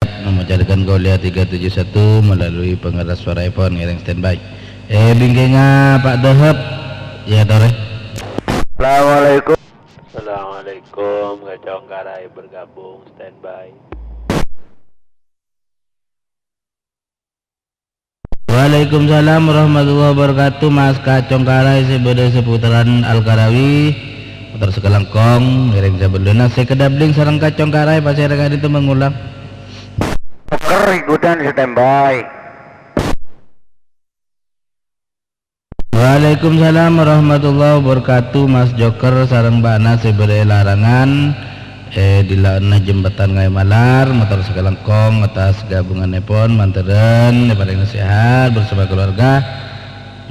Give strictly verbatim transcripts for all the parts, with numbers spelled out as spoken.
Memancarkan Kolia tiga tujuh satu melalui pengeras suara iPhone, ngèrèng standby. Eh, bingkèngnga Pak Dahab, ya, torè. Assalamualaikum. Assalamualaikum, Kacong Karai bergabung, standby. Waalaikumsalam warahmatullahi wabarakatuh, Mas Kacong Karai sè bâdâ seputaran Al-Karawi. Mator sakalangkong, ngèrèng sabellunna sè kadabling sareng Kacong Karai, pasèra ka'dinto mangolang. Joker ikutan standby. Waalaikumsalam warahmatullahi wabarakatuh, Mas Joker sareng Mbak Nas sè bâdâ è larangan, è dhilâ'na Jembatan Ngaè Malar, mator sakalangkong atas gabunganèpon, mandhârân èparèngè sehat bersama keluarga.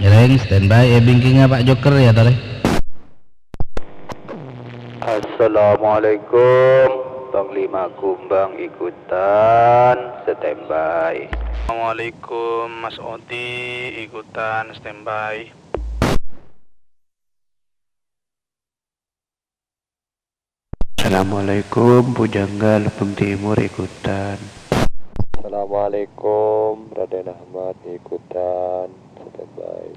Ngèrèng standby, è bingkèngnga Pak Joker, ya, torè. Assalamualaikum, Panglima Kumbang ikutan standby. Assalamualaikum, Mas Odi ikutan standby. Assalamualaikum, Pujangga Lebeng Timur ikutan. Assalamualaikum, Raden Ahmad ikutan standby.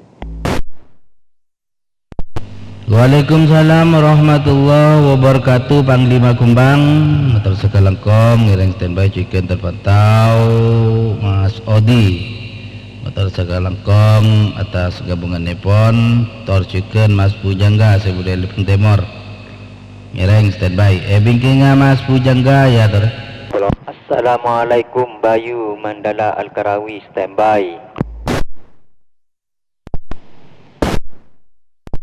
Waalaikumsalam warahmatullahi wabarakatuh, Panglima Kumbang. Mator sakalangkong, ngèrèng standby jhughân terpantau, Mas Odi. Mator sakalangkong atas gabunganèpon, tor jhughân Mas Pujangga sè bâdâ è Lebeng Timur. Ngèrèng standby. È bingkèngnga Mas Pujangga, ya, torè. Assalamualaikum, Bayu Mandala Al-Karawi standby.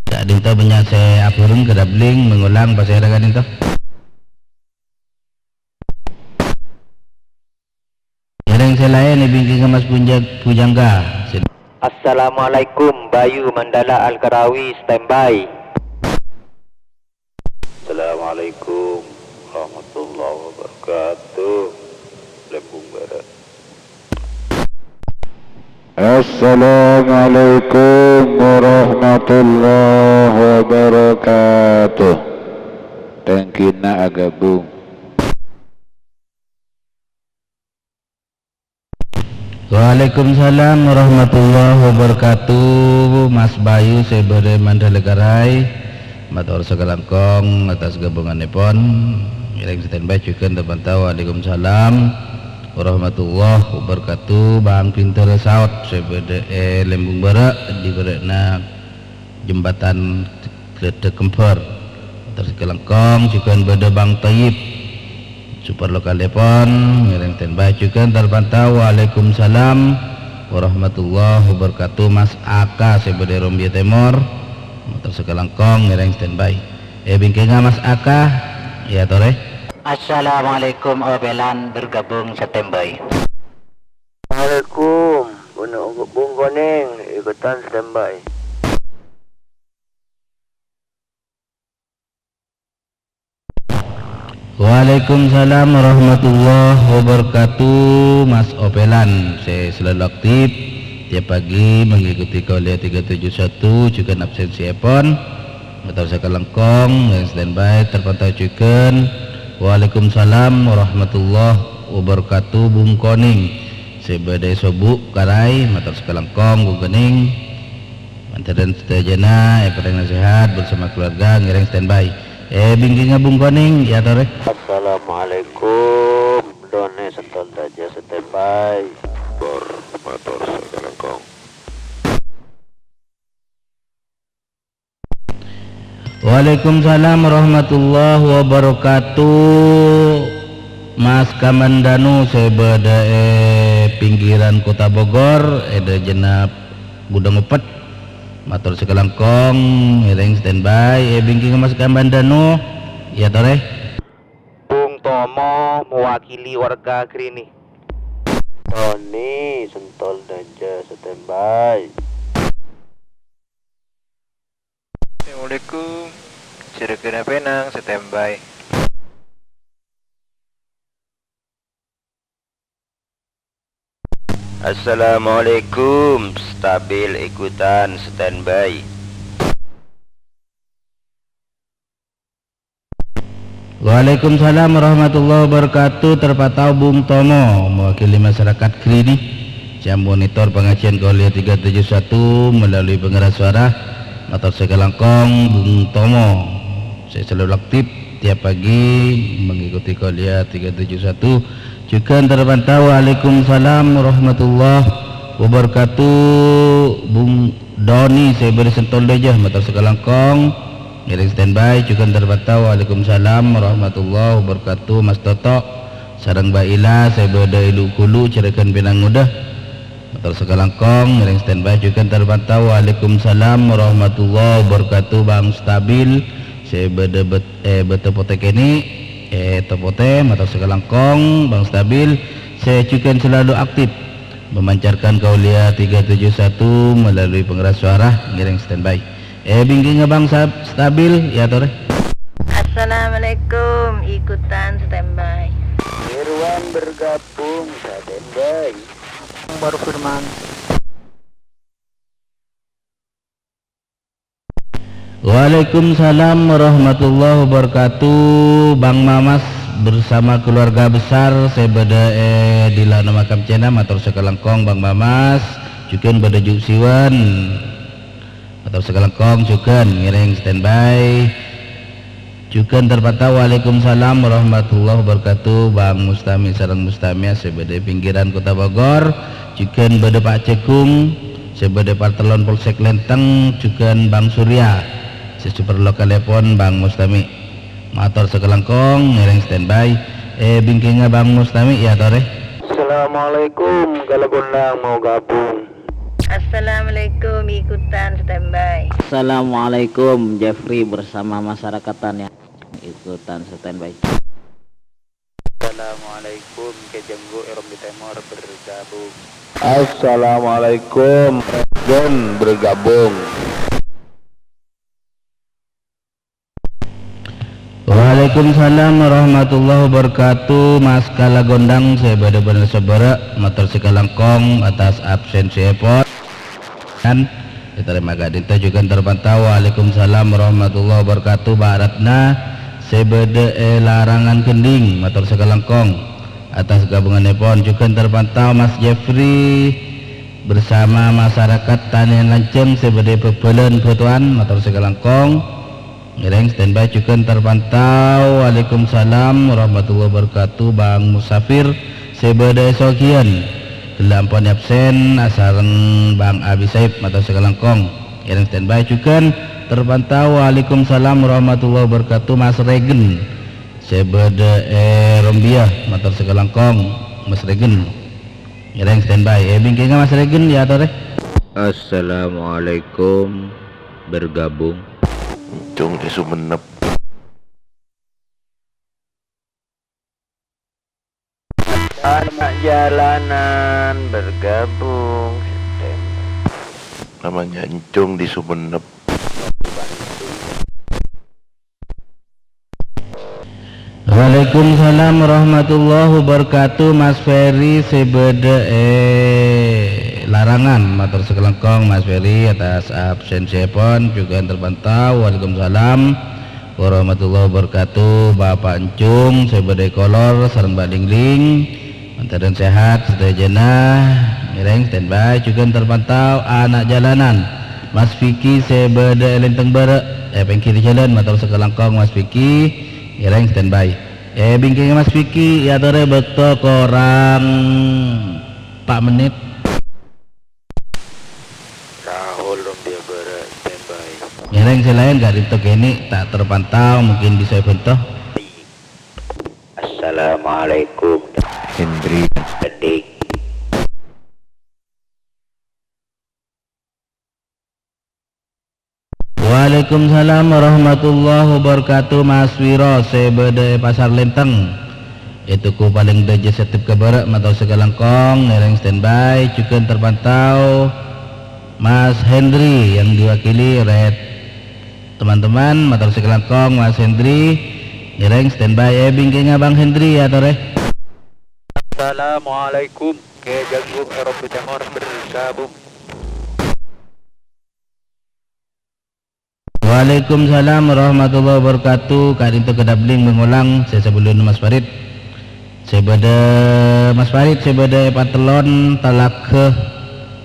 Ka'dinto bânnya' sè abhurung kadabling, mangolang pasèra ka'dinto. Ngèrèng sè laèn è bingkèngnga Mas Punja-, Pujangga. Assalamualaikum, Bayu Mandala Al-Karawi standby. Assalamualaikum warahmatullahi wabarakatuh. Lebeng Bârâ'. Assalamualaikum warahmatullahi wabarakatuh. Tèngkina agabung. Waalaikumsalam warahmatullahi wabarakatuh. Mas Bayu sè bâdâ è Mandalikarai. Mator sakalangkong atas gabunganèpon. Ngèrèng standby jhughân terpantau. Waalaikumsalam warahmatullahi wabarakatuh. Bang Pinter Saot sè bâdâ è Lembung Bârâ', è bârâ'na Jembatan Gledek Kembar. Mator sakalangkong, jhughân bâdâ Bang Thayyib. Super lokalèpon, ngèrèng standby jhughân terpantau. Waalaikumsalam warahmatullahi wabarakatuh. Mas Aka sè bâdâ è Rombia Tèmor. Mator sakalangkong, ngèrèng standby. È bingkèngnga Mas Aka, ya, torè. Assalamualaikum, Opelan bergabung standby. Waalaikum, Bung, Bung Konèng ikutan standby. Waalaikumsalam warahmatullahi wabarakatuh, Mas Opelan sè selalu aktif tiap pagi mengikuti Kolia tiga tujuh satu, jhughân absensièpon. Mator sakalangkong, ngèrèng standby, terpantau jhughân. Waalaikumsalam warahmatullahi wabarakatuh, Bung Konèng sè bâdâ è Sobu', Karai. Mator sakalangkong, Bung Konèng. Mandhârân sadhâjâna èparèngè sehat bersama keluarga, ngèrèng standby. È bingkèngnga Bung Konèng, ya, torè. Assalamualaikum. Donè Sentol Dâjâ standby. Bor, mator sakalangkong. Waalaikumsalam warahmatullahi wabarakatuh. Mas Kamandanu sè bâdâ è pinggiran Kota Bogor, è dhâjâna Gudang Oppet. Mator sakalangkong, ngèrèng standby, è bingkèngnga Mas Kamandanu, ya, torè. Bung Tomo mewakili warga Grini. Tony Sentol Dâjâ standby. Assalamualaikum. Sèrèkèna Penang standby. Assalamualaikum, stabil ikutan standby. Waalaikumsalam warahmatullahi wabarakatuh. Terpantau Bung Tomo, mewakili masyarakat Grini, yang monitor pengajian Kauliya tiga tujuh satu melalui pengeras suara. Mator sakalangkong, Bung Tomo. Saya selalu aktif tiap pagi mengikuti Kauliya tiga tujuh satu. Juga terpantau, waalaikumsalam warahmatullahi wabarakatuh. Bung Doni, saya beri sentol dejah, mator sakalangkong. Ngiring standby, juga terpantau, waalaikumsalam warahmatullahi wabarakatuh. Mas Toto, sareng Mbak Ila, saya beda ilu kulu, cerekan pinang muda. Mator sakalangkong, ngiring standby, juga terpantau, waalaikumsalam warahmatullahi wabarakatuh. Bang Stabil, saya beda bet-, eh, beta pote keni, eh, topote, mator sakalangkong, Bang Stabil, saya juga selalu aktif memancarkan Kauliya tiga tujuh satu melalui pengeras suara, ngiring standby. Eh, bingkinga Bang Sab-, Stabil, ya, tore. Assalamualaikum, ikutan standby. Irwan bergabung, standby. Baru Firman. Waalaikumsalam warahmatullahi wabarakatuh. Bang Mamas bersama keluarga besar, saya beda, eh, di Lano Makam Cena, mator sakalangkong Bang Mamas, juga beda Juk Siwan. Mator sakalangkong, juga ngiring standby. Juga terpantau, waalaikumsalam warahmatullahi wabarakatuh. Bang Mustami sareng Mustamia, saya beda pinggiran Kota Bogor. Juga beda Pak Jagung, saya beda Partelon Polsek Lenteng, juga Bang Surya. Saya super lokal telepon, Bang Mustami. Mator sakalangkong, ngiring standby. Eh, bingkinga Bang Mustami, ya, tore. Assalamualaikum, kalau Bondang mau gabung. Assalamualaikum, ikutan standby. Assalamualaikum, Jeffrey bersama masyarakat Tanian. Ikutan standby. Assalamualaikum, Kejenggu Erombi Temor bergabung. Assalamualaikum, Regen bergabung. Waalaikumsalam warahmatullahi wabarakatuh. Mas Kala Gondang, saya beda-beda sebera, mator sakalangkong atas absensi epon. Kan, diterima ka'dinto juga terpantau. Waalaikumsalam warahmatullahi wabarakatuh. Pak Ratna, saya beda, eh, larangan gending, mator sakalangkong atas gabungan epon. Juga terpantau Mas Jeffrey bersama masyarakat Tanian Lanceng, saya beda bebalan batuan, mator sakalangkong. Ngiring standby juga terpantau. Waalaikumsalam warahmatullahi wabarakatuh. Bang Musafir, saya beda sogian. Gella ampon absen, asareng Bang Abi Saib, mator sakalangkong. Ngiring standby juga terpantau. Waalaikumsalam warahmatullahi wabarakatuh. Mas Regen, saya beda, eh, Rombia, mator sakalangkong. Mas Regen. Ngiring standby. Eh, bingkinga Mas Regen, ya, tore. Assalamualaikum, bergabung. Cung di Sumenep. Anak jalanan bergabung. Namanya Encung di Sumenep. Waalaikumsalam warahmatullahi wabarakatuh. Mas Ferry, saya beda, eh, larangan. Mator sakalangkong Mas Ferry atas absensi epon juga terpantau. Waalaikumsalam warahmatullahi wabarakatuh. Bapak Encung, saya beda kolor, sareng Mbak Lingling. Mantaran sehat sadajana, ngiring standby, juga terpantau anak jalanan. Mas Vicky, saya beda elenteng bara, eh, pengkiri jalan, mator sakalangkong Mas Vicky, ngiring standby. Eh, bingking Mas Vicky, ya, tore bekto korang empat menit. Rahul Rombia Bara, standby. Ngiring selain gak dito kini, tak terpantau, mungkin bisa bentoh. Assalamualaikum. Hendri. Pedik. Waalaikumsalam warahmatullahi wabarakatuh, Mas Wiro, saya beda e Pasar Lenteng. Itu ku paling deje setip ke barak, mator sakalangkong, ngiring standby, juga terpantau Mas Hendri yang diwakili Red. Teman-teman, mator sakalangkong, Mas Hendri, ngiring standby, eh, bingkinga Bang Hendri, ya, tore. Assalamualaikum, ke Jagung Eropa Timur bergabung. Waalaikumsalam warahmatullahi wabarakatuh. Ka'dinto kadhabbling mangolang sè sabellunna Mas Farid. Sè bâdâ Mas Farid, sè bâdâ è Patelon, Talaga,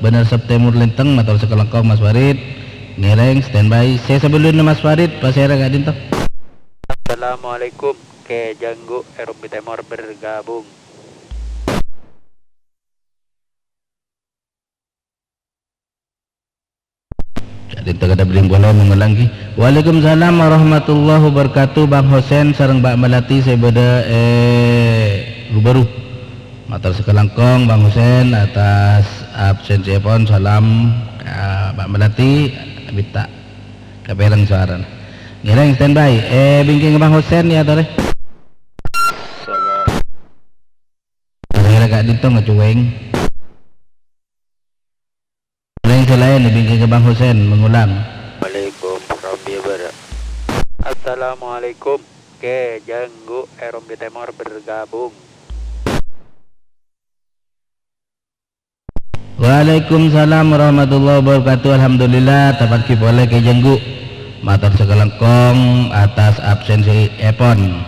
Banarsep Tèmor Lèntèng, mator sakalangkong Mas Farid. Ngèrèng, standby. Sè sabellunna Mas Farid, pasèra ka'dinto? Assalamualaikum, Kè Janggu è Rombi Tèmor bergabung. Ka'dinto kadhabbling polè mangolang ghi. Waalaikumsalam warahmatullahi wabarakatuh, Bang Hosen sareng Mbak Melati sè bâdâ è Rubaru. Mator sakalangkong, Bang Hosen, atas absensièpon. Salam ka Mbak Melati, abit ta' kapèreng sowarana. Ngèrèng, standby. È bingkèngnga Bang Hosen, yâ, torè. Salam. Torè ka'dinto ngacuwèng. Orèng sè laèn è bingkèngnga Bang Hosen mangolang. Waalaikum, Rombi Barat. Assalamualaikum, Kè Janggu è Rombi Tèmor bergabung. Waalaikumsalam warahmatullahi wabarakatuh. Alhamdulillah, tapanggi polè Kè Janggu. Mator sakalangkong atas absensièpon.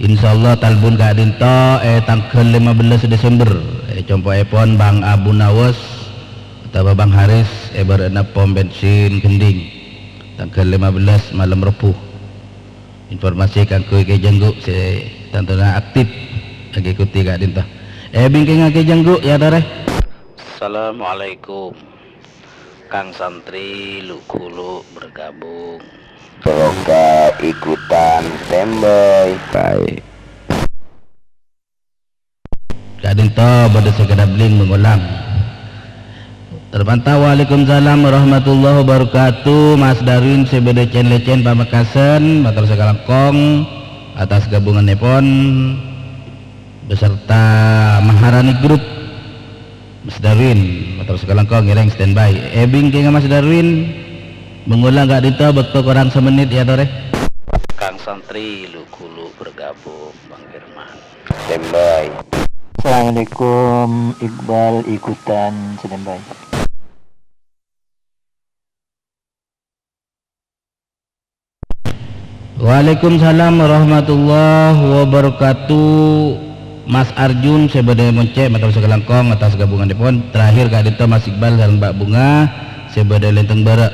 Insyaallah talbun ka'dinto è tangghâl lèma bellâs Desember, è compo'èpon Bang Abu Nawas otabâ Bang Haris è bârâ'na pom bensin Gending, tangghâl lèma bellâs malem Rebbhu. Informasi kaangghuy Kè Janggu sè tantona aktif ngikuti ka'dinto. È bingkèngnga Kè Janggu, yâ, torè. Assalamualaikum. Kang santri lu-ghulu bergabung. Semoga ikutan standby. Baik. Ka'dinto bâdâ sè kadhabbling mangolang. Terpantau, waalaikumsalam warahmatullahi wabarakatuh. Mas Darwin sè bâdâ Cèn-Lècèn Pamekasan, mator sakalangkong atas gabungannèpon beserta Maharani Group. Mas Darwin, mator sakalangkong ngèrèng standby. È bingkèngnga Mas Darwin, mangolang ka'dinto, bâkto korang samennit, yâ, torè. Kang santri lu-ghulu bergabung, Bang Firman. Standby. Assalamualaikum, Iqbal ikutan standby. Waalaikumsalam warahmatullahi wabarakatuh. Mas Arjun sè bâdâ è Moncè', mator sakalangkong atas gabungannèpon. Terakhir ka'dinto Mas Iqbal sareng Mbak Bunga sè bâdâ è Lèntèng Bârâ'.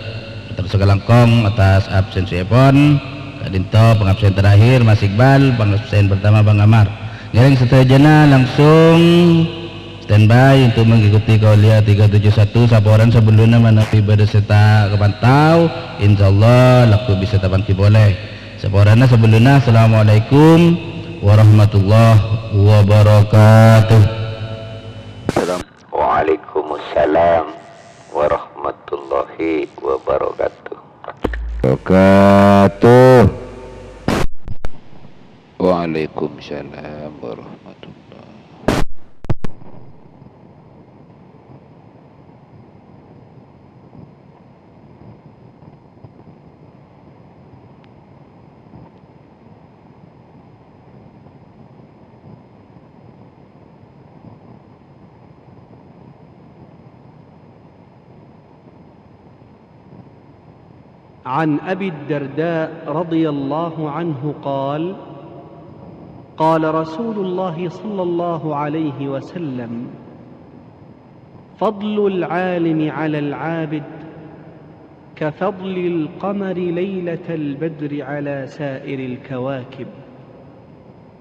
Mator sakalangkong atas absensièpon. Ka'dinto pangabsen terakhir Mas Iqbal, pangabsen pertama Bang Amar. Ngèrèng sadhâjâna langsung standby untuk mengikuti Kauliya tiga tujuh satu. Saporana sabellunna manabi bâdâ sè ta' kapantau, insyaallah lagghu' bisa tapanggi polè. Saporana sabellunna, assalamualaikum warahmatullahi wabarakatuh. Salam. Waalaikumsalam warahmatullahi wabarakatuh. Wabarakatuh. Waalaikumsalam warahmatullahi. عن أبي الدرداء رضي الله عنه قال: قال رسول الله صلى الله عليه وسلم: فضل العالم على العابد كفضل القمر ليلة البدر على سائر الكواكب،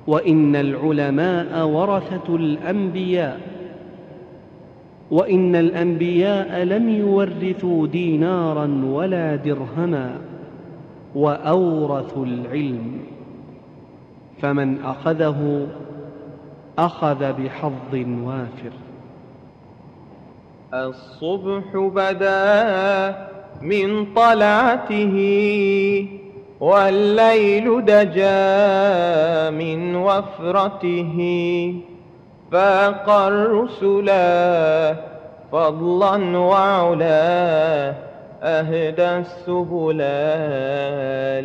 وإن العلماء ورثة الأنبياء، وإن الأنبياء لم يورثوا دينارا ولا درهما، وأورثوا العلم، فمن أخذه أخذ بحظ وافر. الصبح بدا من طلعته، والليل دجا من وفرته، فاق الرسلا فضلا وعلا، أهدى السبلا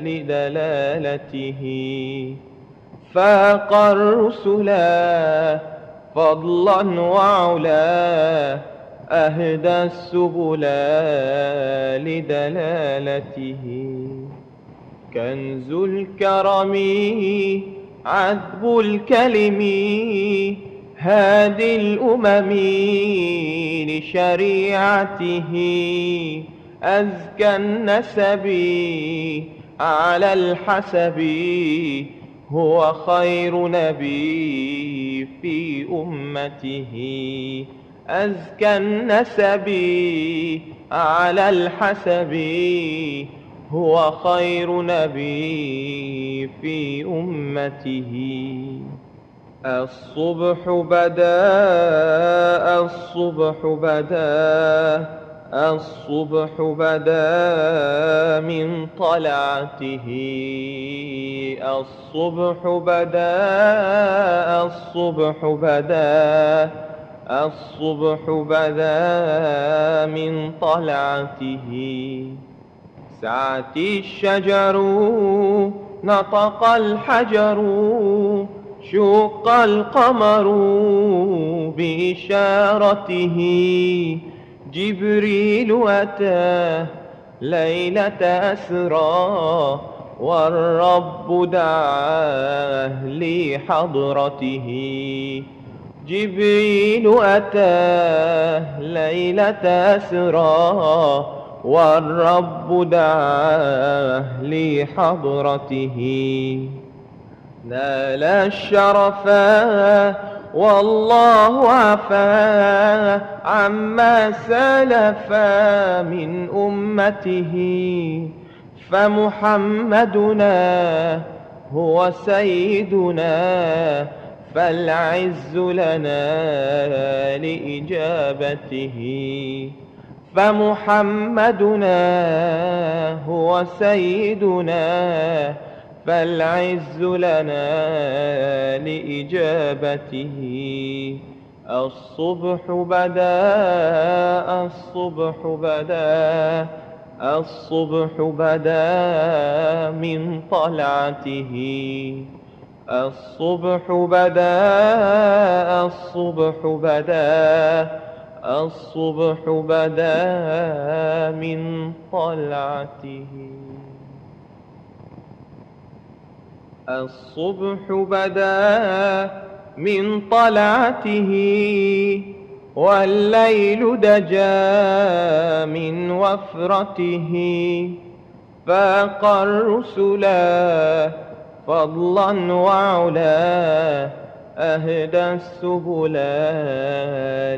لدلالته. فاق الرسلا فضلا وعلا، أهدى السبل لدلالته. كنز الكرم، عذب الكلم، هادي الأمم لشريعته. أزكى النسب على الحسب، هو خير نبي في أمته. أزكى النسب على الحسب، هو خير نبي في أمته. الصبح بدا، الصبح بدا، الصبح بدا من طلعته. الصبح بدا، الصبح بدا، الصبح بدا من طلعته. سعت الشجر، نطق الحجر، شق القمر بإشارته. جبريل أتى ليلة أسرى، والرب دعاه لحضرته. جبريل أتى ليلة أسرى، والرب دعاه لحضرته. نال الشرفا والله عفا عما سلف من أمته. فمحمدنا هو سيدنا، فالعز لنا لإجابته. فمحمدنا هو سيدنا، فالعز لنا لإجابته. الصبح بدا، الصبح بدا، الصبح بدا من طلعته. الصبح بدا، الصبح بدا، الصبح بدا من طلعته. الصبح بدا من طلعته، والليل دجا من وفرته. فاق الرسل فضلا وعلا، أهدى السبل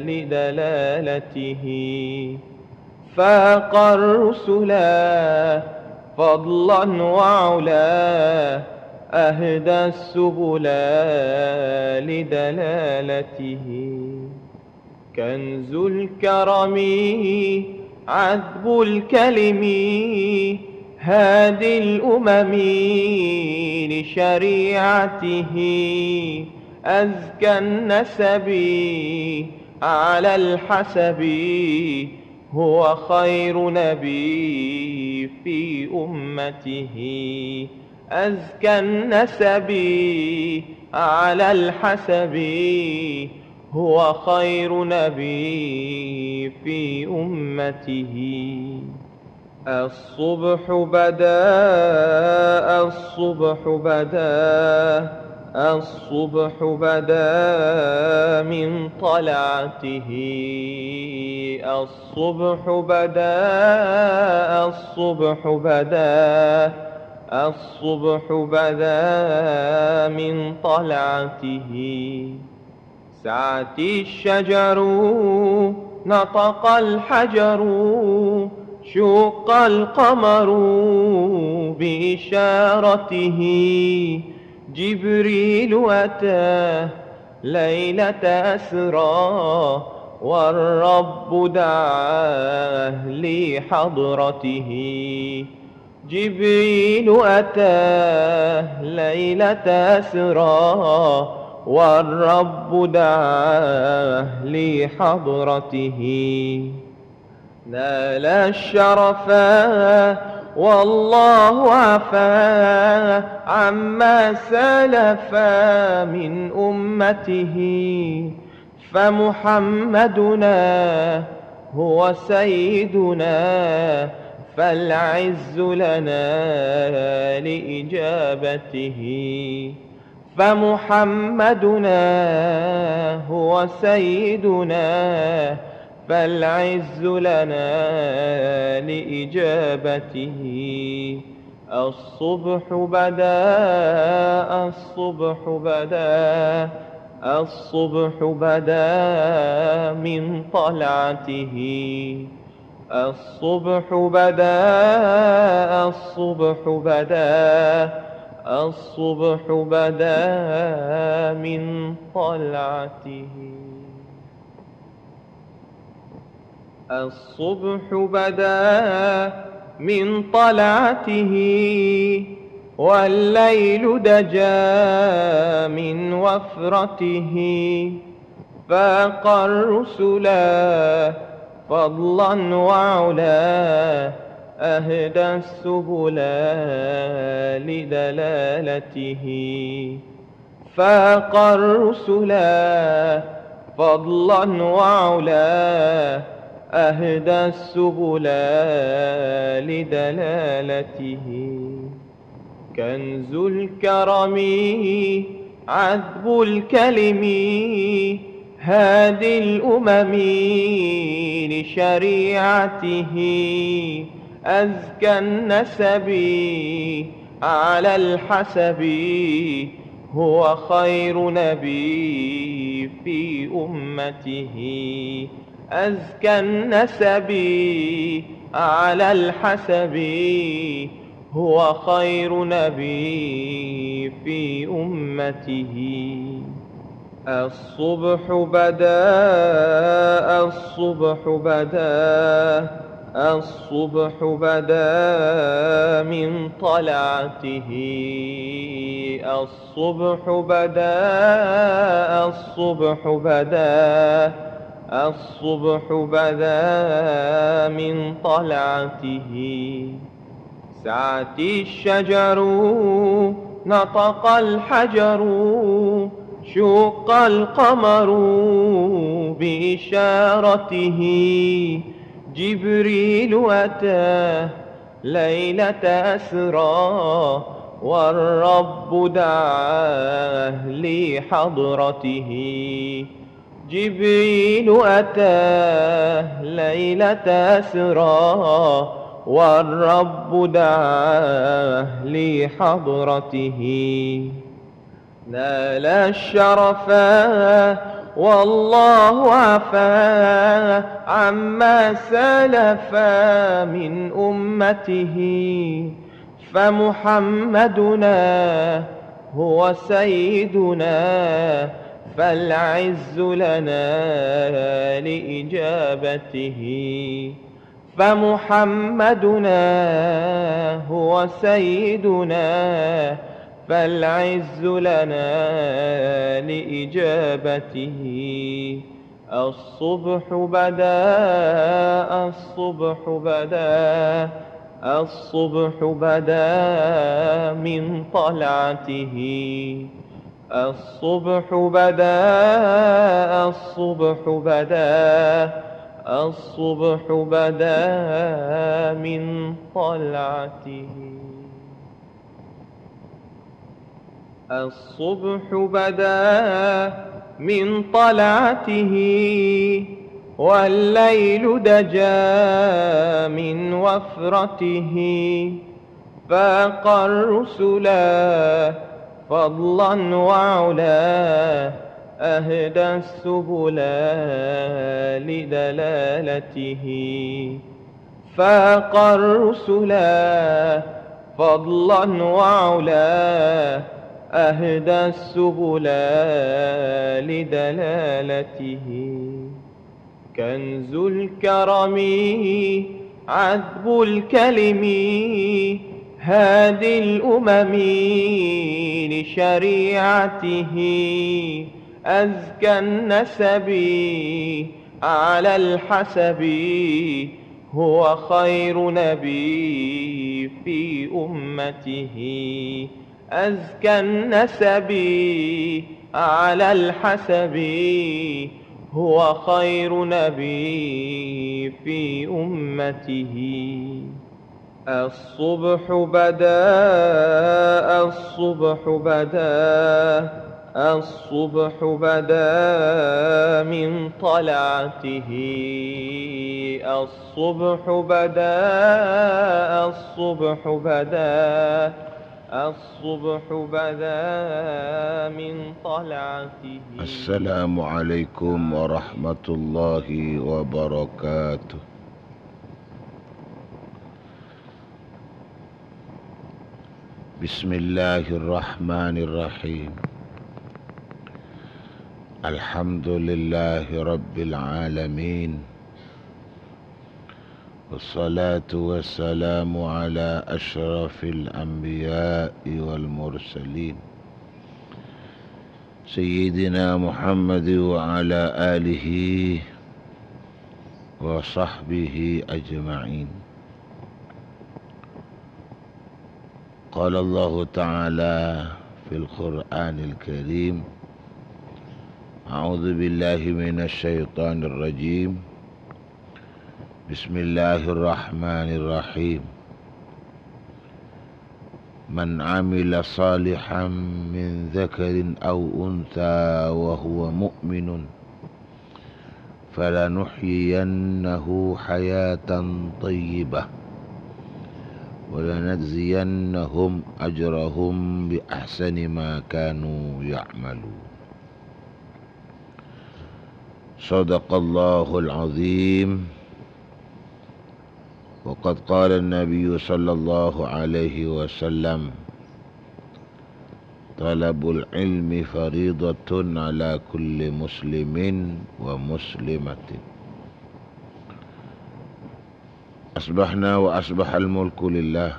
لدلالته. فاق الرسل فضلا وعلا، أهدى السبل لدلالته. كنز الكرم، عذب الكلم، هادي الأمم لشريعته. أزكى النسب على الحسب، هو خير نبي في أمته. أزكى النسب على الحسب، هو خير نبي في أمته. الصبح بدا، الصبح بدا، الصبح بدا من طلعته. الصبح بدا، الصبح بدا، الصبح بدا من طلعته. سعت الشجر، نطق الحجر، شق القمر بإشارته. جبريل أتى ليلة أسرى، والرب دعاه لحضرته. جبريل أتى ليلة أسرى، والرب دعاه لحضرته. نال الشرفا والله عفا عما سلف من أمته. فمحمدنا هو سيدنا فالعز لنا لإجابته. فمحمدنا هو سيدنا فالعز لنا لإجابته. الصبح بدا، الصبح بدا، الصبح بدا من طلعته. الصبح بدا، الصبح بدا، الصبح بدا من طلعته. الصبح بدا من طلعته، والليل دجا من وفرته. فاق الرسلا فضلا وعلا، أهدى السبلا لدلالته. فاق الرسلا فضلا وعلا، أهدى السبلا لدلالته. كنز الكرم عذب الكلم، هادي الأمم لشريعته. أزكى النسب على الحسب، هو خير نبي في أمته. أزكى النسب على الحسب، هو خير نبي في أمته. الصبح بدا، الصبح بدا، الصبح بدا من طلعته. الصبح بدا، الصبح بدا، الصبح بدا من طلعته. سعت الشجر، نطق الحجر، شق القمر بإشارته. جبريل أتى ليلة أسرى، والرب دعاه لحضرته. جبريل أتى ليلة أسرى، والرب دعاه لحضرته. نال الشرفا والله عفا عما سلفا من أمته. فمحمدنا هو سيدنا فالعز لنا لإجابته. فمحمدنا هو سيدنا فالعز لنا لإجابته. الصبح بدا، الصبح بدا، الصبح بدا من طلعته. الصبح بدا، الصبح بدا، الصبح بدا من طلعته. الصبح بدا من طلعته، والليل دجا من وفرته. فاق الرسلا فضلا وعلا، أهدى السبلا لدلالته. فاق الرسلا فضلا وعلا، أهدى السبلا لدلالته. كنز الكرم عذب الكلم، هادي الأمم لشريعته. أزكى النسب على الحسب، هو خير نبي في أمته. أزكى النسب على الحسب، هو خير نبي في أمته. الصبح بدا، الصبح بدا، الصبح بدا من طلعته. الصبح بدا، الصبح بدا، الصبح بدا من طلعته. السلام عليكم ورحمة الله وبركاته. بسم الله الرحمن الرحيم. الحمد لله رب العالمين. والصلاة والسلام على أشرف الأنبياء والمرسلين، سيدنا محمد وعلى آله وصحبه أجمعين. قال الله تعالى في القرآن الكريم: أعوذ بالله من الشيطان الرجيم. بسم الله الرحمن الرحيم. من عمل صالحا من ذكر أو أنثى وهو مؤمن فلنحيينه حياة طيبة ولنجزينهم أجرهم بأحسن ما كانوا يعملون. صدق الله العظيم. وقد قال النبي صلى الله عليه وسلم: طلب العلم فريضة على كل مسلم ومسلمة. أصبحنا وأصبح الملك لله،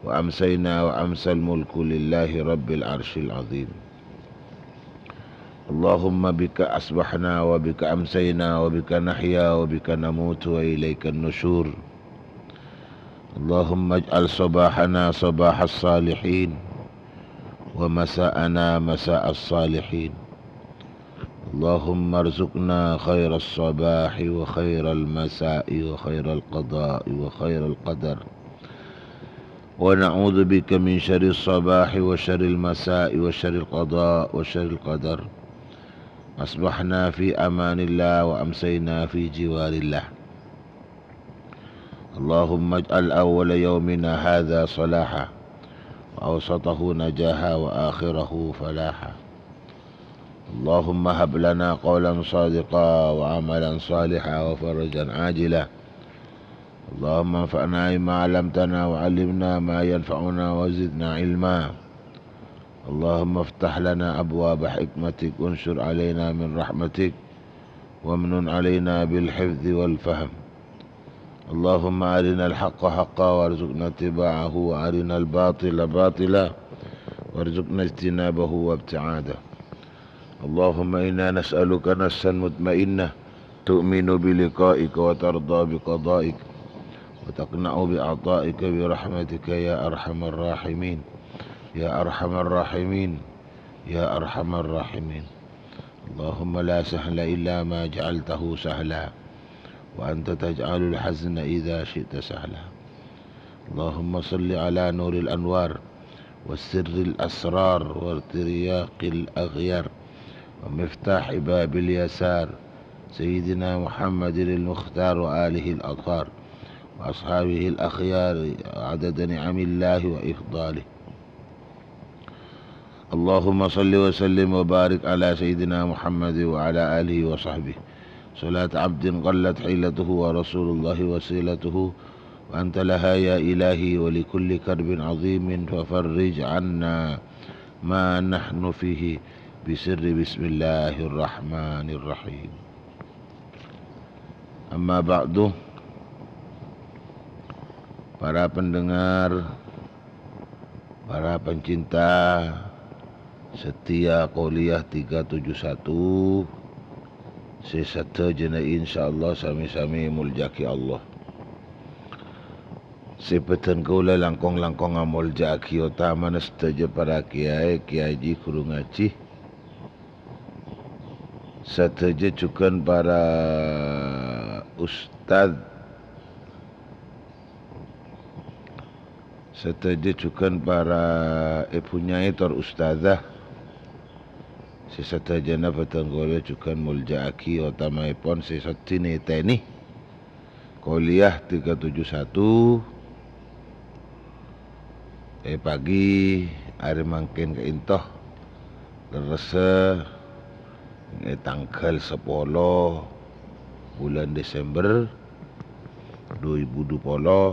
وأمسينا وأمسى الملك لله رب العرش العظيم. اللهم بك أصبحنا وبك أمسينا وبك نحيا وبك نموت وإليك النشور. اللهم اجعل صباحنا صباح الصالحين، ومساءنا مساء الصالحين. اللهم ارزقنا خير الصباح وخير المساء وخير القضاء وخير القدر. ونعوذ بك من شر الصباح وشر المساء وشر القضاء وشر القدر. أصبحنا في أمان الله وأمسينا في جوار الله. اللهم اجعل أول يومنا هذا صلاحا، وأوسطه نجاحا، وآخره فلاحا. اللهم هب لنا قولا صادقا وعملا صالحا وفرجا عاجلا. اللهم انفعنا بما علمتنا وعلمنا ما ينفعنا وزدنا علما. اللهم افتح لنا أبواب حكمتك وانشر علينا من رحمتك وامنن علينا بالحفظ والفهم. اللهم أرنا الحق حقا وارزقنا اتباعه وأرنا الباطل باطلا وارزقنا اجتنابه وابتعاده. اللهم إنا نسألك نفسا مطمئنة تؤمن بلقائك وترضى بقضائك وتقنع بعطائك برحمتك يا أرحم الراحمين، يا أرحم الراحمين، يا أرحم الراحمين. اللهم لا سهل إلا ما جعلته سهلا، وأنت تجعل الحزن إذا شئت سهلا. اللهم صل على نور الأنوار وسر الأسرار وترياق الأغيار ومفتاح باب اليسار سيدنا محمد المختار وآله الأطهار وأصحابه الأخيار عدد نعم الله وإفضاله. اللهم صل وسلم وبارك على سيدنا محمد وعلى آله وصحبه صلاة عبد قلت حيلته ورسول الله وسيلته وأنت لها يا إلهي، ولكل كرب عظيم ففرج عنا ما نحن فيه بسر بسم الله الرحمن الرحيم. أما بعد، para pendengar, para pencinta setia kuliah tiga tujuh satu, sè sadhâjâna insyaallah sami-sami èmoljâ'aghi Allah. Sè bâdhân kaulâ langkong-langkong amoljâ'aghi otamana sadhâjâ para kèyaè, kèyaè jhi, ghuru ngajhi. Sadhâjâ jhughân para ustad, sadhâjâ jhughân para èbhu nyai tor ustadzah, sè sadhâjâna bhâdhân kaulâ jhughân molja'aghi, otamaèpon sè soddhi nètènè Kuliah tiga tujuh satu, è pagi arè mangkèn ka'ènto, lerressa è tangghâl sapolo bulân Desember dua ribu dua puluh,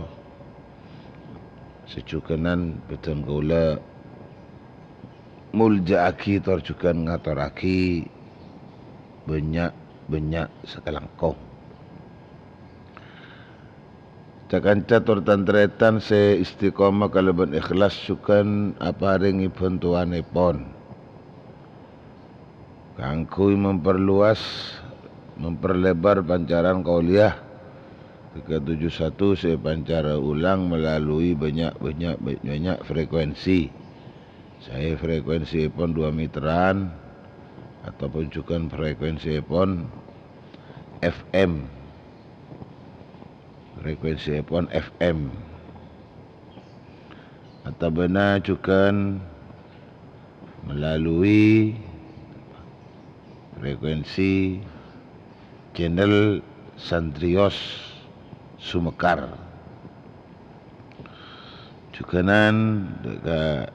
sè jhughânan bhâdhân kaulâ molja'aghi tor jhughân ngatorraghi bânnya'-bânnya' sakalangkong. Ca-kanca tor tan-tarètan sè istiqomah kalabân ikhlas jhughân aparèngè bhântowanèpon kaangghuy memperluas, memperlebar pancaran kuliah tiga tujuh satu sè èpancara ulang melalui bânnya'-bânnya', bânnya' frekuensi. Saè frekuensièpon dua meteran, ataupun jhughân frekuensièpon F M. Frekuensièpon F M. Otabâna jhughân melalui frekuensi channel Santrios Sumekar. Jhughânan ka-,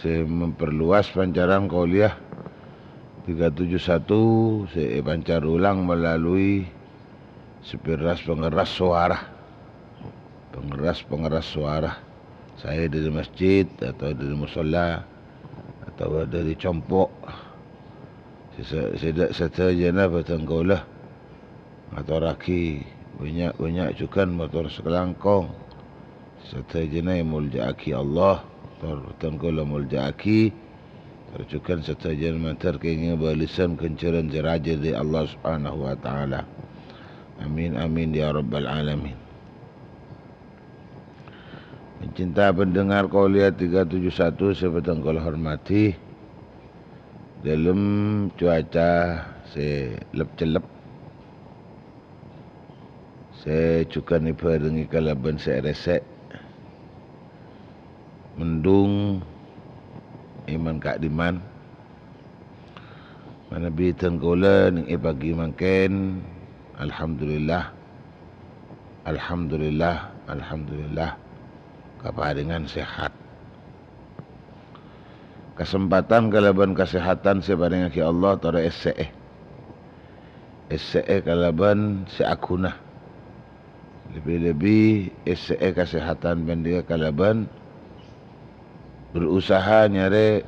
sè memperluas pancaran kuliah tiga tujuh satu sè èpancar ulang melalui speaker pengeras suara. Pengeras-pengeras suara. Saè dâri masjid, atau dâri musholla, atau dâri compo'. Sè, sè, sè, sadhâjâna bhâdhân kaulâ ngatorraghi bânnya'-bânnya' jhughân mator sakalangkong. Sadhâjâna èmolja'aghi Allah, tor bhâdhân kaulâ molja'aghi, tor jhughân sadhâjâna mandhâr kèngèng bâlessan ghânjhârân sè rajâ dâri Allah Subhanahu wa Ta'ala. Amin, amin, ya rabbal alamin. Pencinta pendengar Kuliah tiga tujuh satu sè bhâdhân kaulâ hormadhi, dâlem cuaca sè lep-cellep, sè jhughân èbhârengngè kalabân sè rèsè', mendung è man-ka'dimman. Manabi dhân kaulâ nèng è pagi mangkèn, alhamdulillah, alhamdulillah, alhamdulillah, kaparèngan sehat. Kasempatan kalabân kasehatan sè èparèngaghi Allah, torè èssè'è. Èssè'è kalabân sè aghuna. Lebbi-lebbi èssè'è kasehatan panèka kalabân berusaha nyarè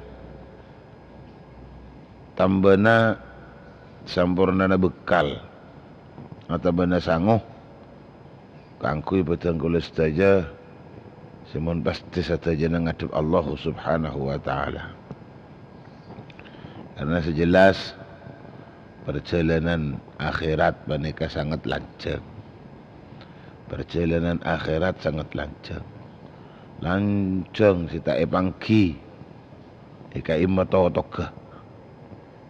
tambâna sampornana bekkal otabâna sango kaangghuy bhâdhân kaulâ sadhâjâ sè mon pastè sadhâjâna ngadhep Allah Subhanahu wa Ta'ala. Karna sè jelas, parjhâlânan akhèrat panèka sanget lanjhâng. Parjhâlânan akhèrat sanget lanjhâng. Lanjhâng sè ta' èpangghi è ka'imma totogghâ.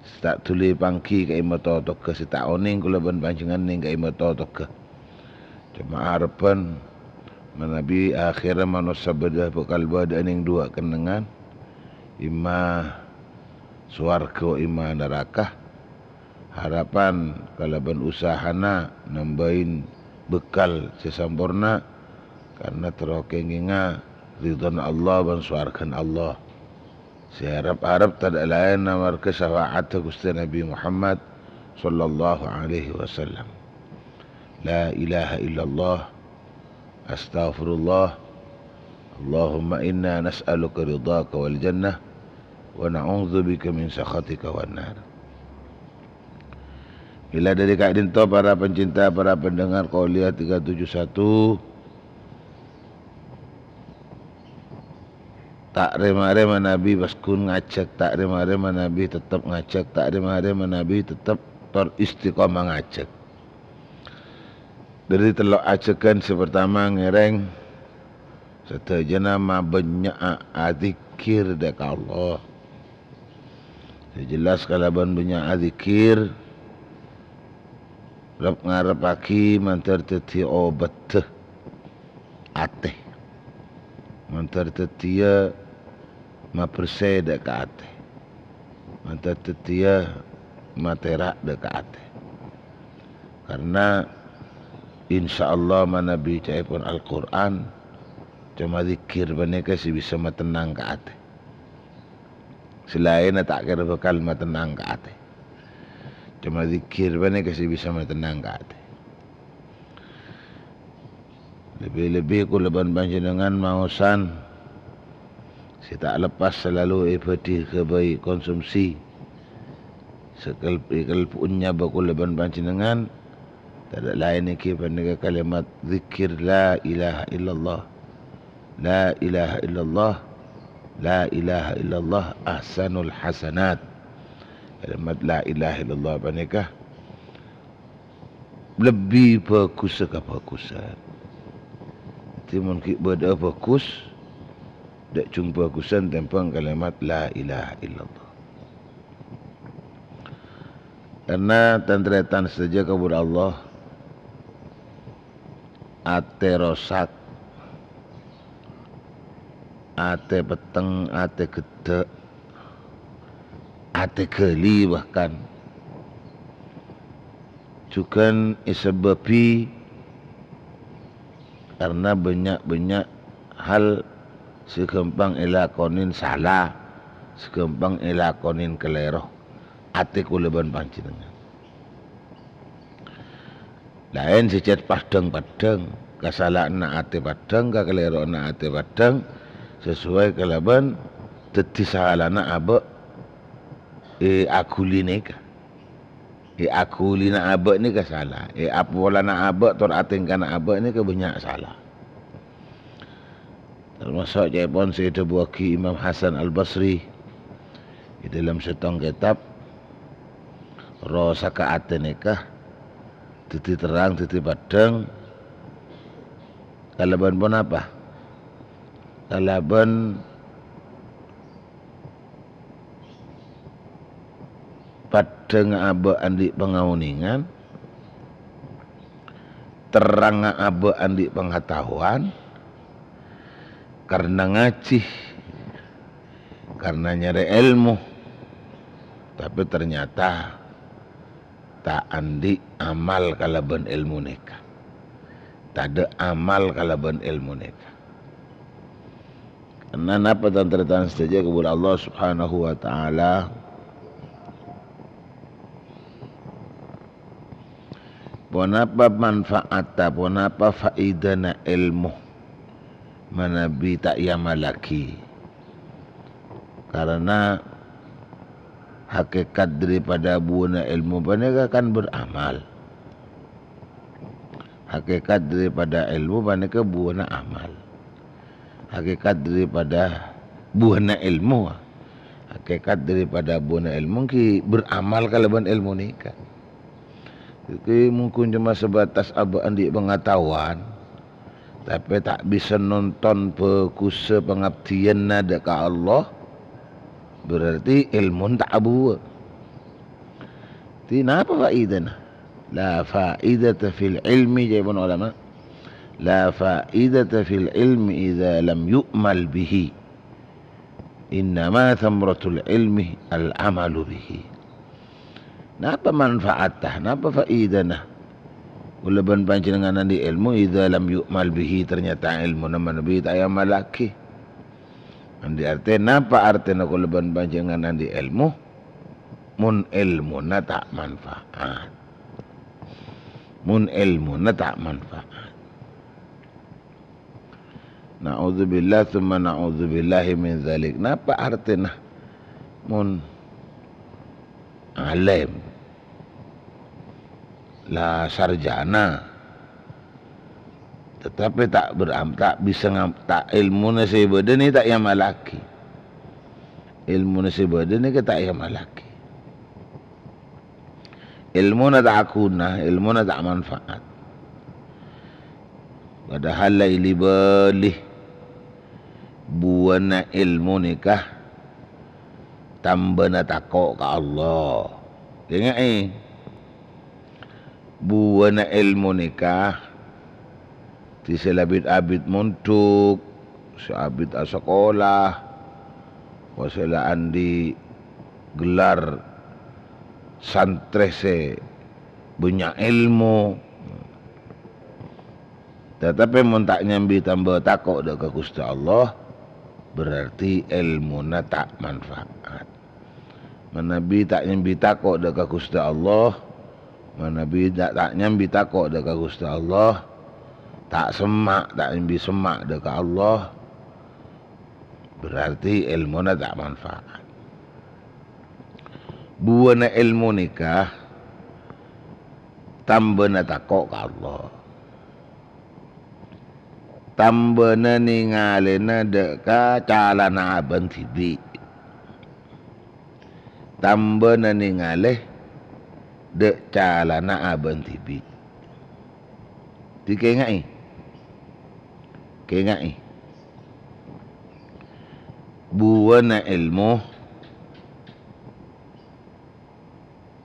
Sè ta' dhuli èpangghi è ka'imma totogghâ, sè ta' onèng kaulâ bân panjhennengngan nèng ka'imma totogghâ. Coma arebbhân manabi akhèrra manossa bâdâ bhâkal bâdâ'â nèng duwâ' kennengngan, imma sowarghâ, imma naraka. Harapan kalabân usahana nambâi bekkal sè samporna, karna terro kèngènga ridhona Allah bân sowarghâna Allah. Sè arep-arep tadâ' laèn amarghâ syafa'atta Ghustè Nabbhi Muhammad sallallahu alaihi wasallam. La ilaha illallah. Astaghfirullah. Allahumma inna nas'aluka ridhaka wal jannah, wa na'udzubika min sakhatika wan nar. Mila dâri ka'dinto, para pencinta, para pendengar Kuliah tiga tujuh satu, ta' rè-marè manabi pas ghun ngajhâk, ta' rè-marè manabi tettep ngajhâk, ta' rè-marè manabi tettep tor istiqomah ngajhâk. Dâri tello' ajhâghân sè partama ngèrèng sadhâjâna mabânnya'a adzikkèr dâ' ka Allah. Sè jelas kalabân bânnya' adzikkèr, Rep-, ngarebbhâghi mandhâr dhâddhi obâddhâ atè. Mandhâr dhâddhiyâ mabersè dâ' ka atè. Mandhâr dhâddhiyâ matèra' dâ' ka atè. Karna, insyaallah, manabi ca'èpon Al-Qur'an, coma zikir panèka sè bisa matennang ka atè. Sè laènna ta' kèra bhâkal matennang ka atè. Coma zikir panèka sè bisa matennang ka atè. Lebbi-lebbi kaulâ bân panjhennengngan maosan sè ta' leppas salalu èbâdhi ghâbây konsumsi. Sè kal-, èkalbhu'ân nyabâ kaulâ bân panjhennengngan, tadâ' laèn èngghi panèka kalimat zikir la ilaha illallah. La ilaha illallah, la ilaha illallah ahsanul hasanat. Kalimat la ilaha illallah panèka lebbi bhâghussa kabhâghusân. Dhâddhi, mon ghi' bâdâ'â bhâghus, dâ' jhung bhâghusân tèmbhâng kalimat la ilaha illallah. Karna, tan-tarètan sadhâjâ kabbhi Allah, atè rosak, atè petteng, atè ghedda', atè ghâli bahkan, jhughân èsabâbbhi karna bânnya'-bânnya' hal sè ghâmpang èlakonè sala, sè ghâmpang èlakonè kalèro. Atè kaulâ bân panjhennengngan. Laèn sè cè' paddhâng-paddhâng, kasala'anna atè paddhâng, kakalèro'anna atè paddhâng, sasoway kalabân dhâddhi salana abâ' èaghuli nèka. Èaghulina abâ' nèka sala. Èapolana abâ' tor atèngkana abâ' nèka bânnya' sala. Tamaso' ca'èpon sè èdhâbuwâghi Imam Hasan Al-Basri è dâlem sèttong kètab, rosagghâ atè nèka dhâddhi terrang, dhâddhi paddhâng, kalabân ponapa? Kalabân paddhângnga abâ' andi' pangaonèngan, terrangnga abâ' andi' pangataowan, karna ngajhi, karna nyarè èlmo, tapè ternyata ta' andi' amal kalabân èlmo nèka. Tadâ' amal kalabân èlmo nèka. Karna napa, tan-tarètan sadhâjâ kabbhi Allah Subhanahu wa Ta'ala? Ponapa manfaatta, ponapa faidana èlmo manabi ta' èamallaghi? Karna hakikat daripada buwâna èlmo panèka kan beramal. Hakikat daripada èlmo panèka buwâna amal. Hakikat daripada buwâna èlmo, hakikat daripada buwâna èlmo ghi beramal kalabân èlmo nèka. Ghi mungkin coma sebatas abâ' andi' pangataowan, tapè ta' bisa nonton bhâghussa pangabdiyânna dâ' ka Allah, berarti èlmona ta' abuwâ. Dhâddhi napa faidana? La faidata fil ilmi, ca'èpon ulama. La faidata fil ilmi idza lam yu'mal bihi. Innama tsamratul ilmi al amalu bihi. Napa manfaatta? Napa faidana? Kaulâ bân panjhennengngan andi' èlmo, idza lam yu'mal bihi, ternyata èlmona manabi ta' èamallaghi. Andi' artè, napa artèna kaulâ bân panjhennengngan andi' èlmo? Mon èlmona ta' manfaat. Mon èlmona ta' manfaat. Na'udzubillah, tsumma na'udzubillahi min dzalik. Napa artèna? Mon alèm, la sarjana, tatapè ta' beram-, ta' bisa ngam-, ta' èlmona sè bâdâ nè ta' èamallaghi. Èlmona sè bâdâ nèka ta' èamallaghi. Èlmona ta' ghuna, èlmona ta' manfaat. Padahal la li-bâli buwâna èlmo nèka tambâna tako' ka Allah. Ènga'è, Buwâna èlmo nèka, dhâddhi sè la bit-abit mondhuk, sè abit asakola, sè la andi' gelar santrè sè bânnya' èlmo. Tatapè mon ta' nyambi tamba tako' dâ' ka Ghustè Allah, berarti èlmona ta' manfaat. Manabi ta' nyambi tako' dâ' ka Ghustè Allah, manabi ta', ta' nyambi tako' dâ' ka Ghustè Allah, ta' semma', ta' nyambi semma' dâ' ka Allah, berarti èlmona ta' manfaat. Buwâna èlmo nèka tambâna tako' ka Allah. Tambâna nèngalèna dâ' ka calana abâ'na dhibi'. Tambâna nèngalè dâ' calana abâ'na dhibi'. Dikaènga'è. Kaènga'è. Buwâna èlmo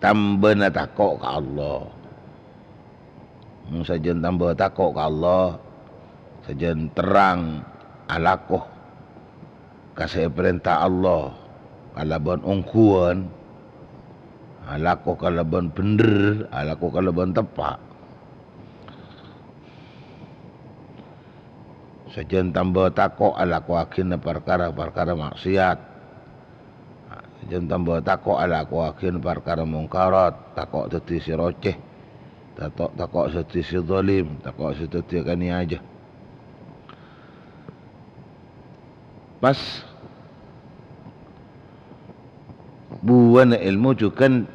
tambâna tako' ka Allah. Mon sajân tambâ tako' ka Allah, sajân terrang alako ka sè èparènta Allah kalabân ongghuwân, alako kalabân bhendher, alako kalabân teppa'. Sajân tambâ tako' alakowaghina parkara-parkara ma'siyat. Sajân tambâ tako' alakowaghina parkara mongkarat, tako' dhâddhi sè rocè, tako', tako' dhâddhi sè zalim, tako' sè dhâddhi kanèyaja. Pas buwâna èlmo jhughân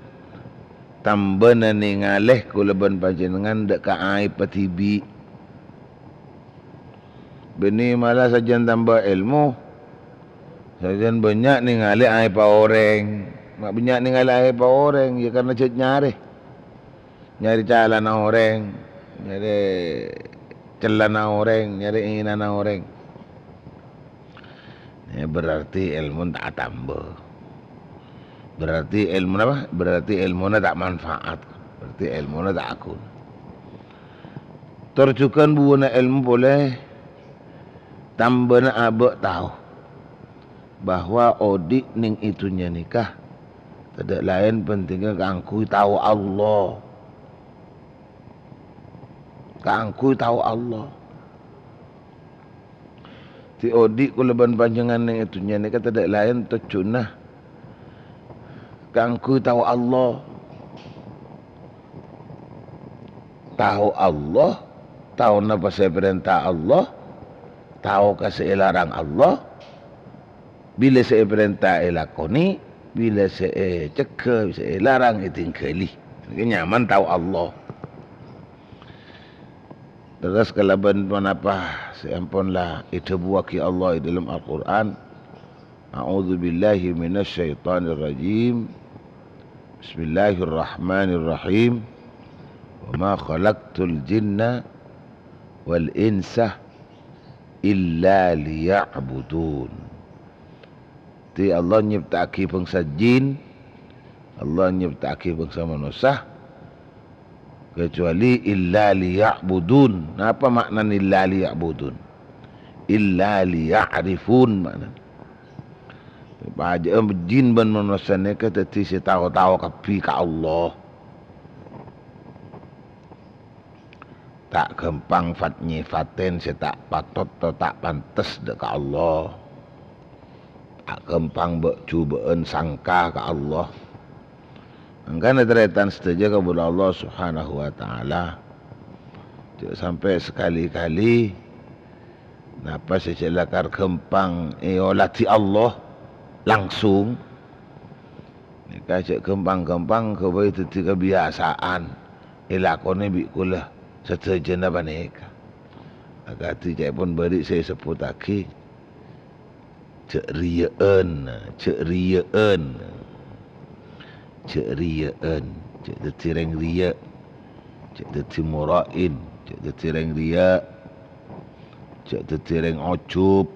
tambâna nèngalè kaulâ bân panjhennengngan dâ' ka aèbbhâ dhibi'. Bânnè mala sajân tambâ èlmo, sajân bânnya' nèngalè aèbbhâ orèng. Ma' bânnya' nèngalè aèbbhâ orèng, ya karna jhâ' nyarè. Nyarè calana orèng, nyarè cellana orèng, nyarè ènana orèng. Nè, berarti èlmona ta' atambâ. Berarti èlmona apa? Berarti èlmona ta' manfaat. Berarti èlmona ta' aghuna. Tor jhughân buwâna èlmo polè tambâna abâ' tao bahwa odi' neng è dhunnya nèka tadâ' laèn pentingnga kaangghuy tao Allah. Kaangghuy tao Allah. Dhâddhi odi' kaulâ bân panjhennengngan neng è dhunnya nèka tadâ' laèn tojjhuna kaangghuy tao Allah. Tao Allah, tao napa sè èparènta Allah, tao ka sè èlarang Allah, bilâ sè èparènta èlakonè, bilâ sè ècegghâ, sè èlarang ètingghâli. Nèka nyamana tao Allah. Terros kalabân ponapa sè ampon la èdhâbuwâghi Allah è dhâlem Al-Qur'an, "A'udzubillahi minasyaitonirrajim. Bismillahirrahmanirrahim. Wa ma khalaqtul jinna wal insa illa liya'budun." Dhâddhi Allah nyèpta'aghi bangsa jin, Allah nyèpta'aghi bangsa manossa, kecuali illa liya'budun. Napa ma'nana illa liya'budun? Illa liya'rifun ma'nana. Pajâ'â jin bân manossa nèka dhâddhi sè tao-tao kabbhi ka Allah. Ta' ghâmpang fat-, nyèfatèn sè ta' patot, ta' pantes dâ' ka Allah. Ta' ghâmpang bâ'-, jhubâ'ân sangka ka Allah. Mangkana tarètan sadhâjâ kaulâ Allah Subhanahu wa Ta'ala, jhâ' sampè' sakalè-kalè napa sè jhâ' lakar ghâmpang èoladhi Allah langsung. Nèka jhâ' ghâmpang-ghâmpang ghâbây dhâddhi kabiyasaan èlakonè bi' kaulâ sadhâjâna panèka. Akadhi ca'èpon bâri' sè èsebbhuttaghi, jhâ' riyâ'ân, jhâ' riyâ'ân, jhâ' riyâ'ân, jhâ' dhâddhi rèng riyâ', jhâ' dhâddhi mura'in, jhâ' dhâddhi rèng riyâ', jhâ' dhâddhi rèng ojhub.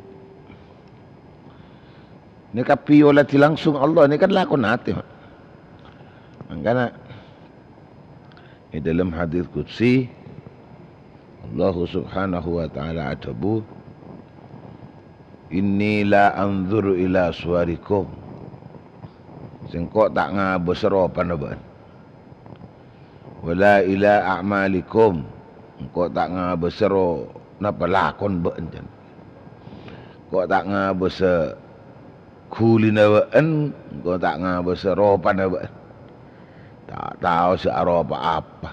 Nèka kabbhi èoladhi langsung Allah, nèka kan lakon atè, Ma'. Mangkana, È dâlem hadits qudsi, Allahu Subhanahu wa Ta'ala adhâbu, "Inni la anzuru ila suwarikum." Sèngko' ta' ngabâsa ropana bâ'na. "Wala ila a'malikum." Engko' ta' ngabâsa ro-, napa lakon bâ'na, can. Engko' ta' ngabâsa ghulina bâ'na, engko' ta' ngabâsa ropana bâ'na. Ta' tao sè aropa apa.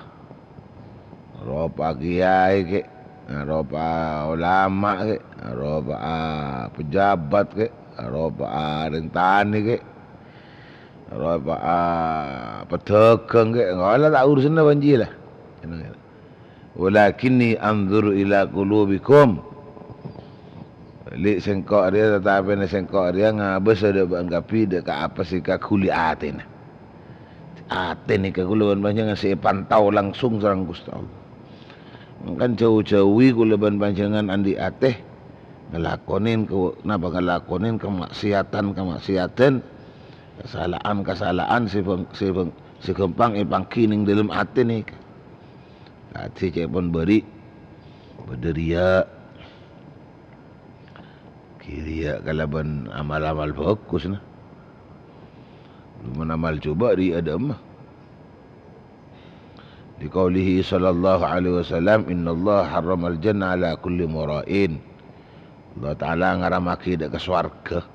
Aropa kiyaè kè, aropa olama kè, aropa pejabat kè, aropa rèng tanè kè, aropa pedagang kè, engko' la ta' urusanna bân jiyâ la. "Walakinni anzuru ila qulubikum." Li' sèngko' rèya, tatapèna sèngko' rèya ngabâsa dâ' bâ'na kabbhi dâ' ka apa sè èkaghuli atèna. Atè nèka kaulâ bân panjhennengngan sè èpantau langsung sareng Ghustè Allah. Mangkana jhâu-jhâuwi kaulâ bân panjhennengngan andi' atè ngalakonè ka-, napa ngalakonè kamaksiatan-, kamaksiatan, kasala'an-kasala'an sè bâng-, sè bâng-, sè ghâmpang èpangghi neng dâlem atè nèka. Kadhi ca'èpon bâri', bâdâ riya'. Ghi' riya' kalabân amal-amal bhâghus, na. Mon amal jhubâ' riya' dâ'emma. Liqaulihi sallallahu alaihi wasallam, "Innallaha harramal jannah ala kulli mura'in." Allah Ta'ala ngaramaghi dâ' ka sowarghâ.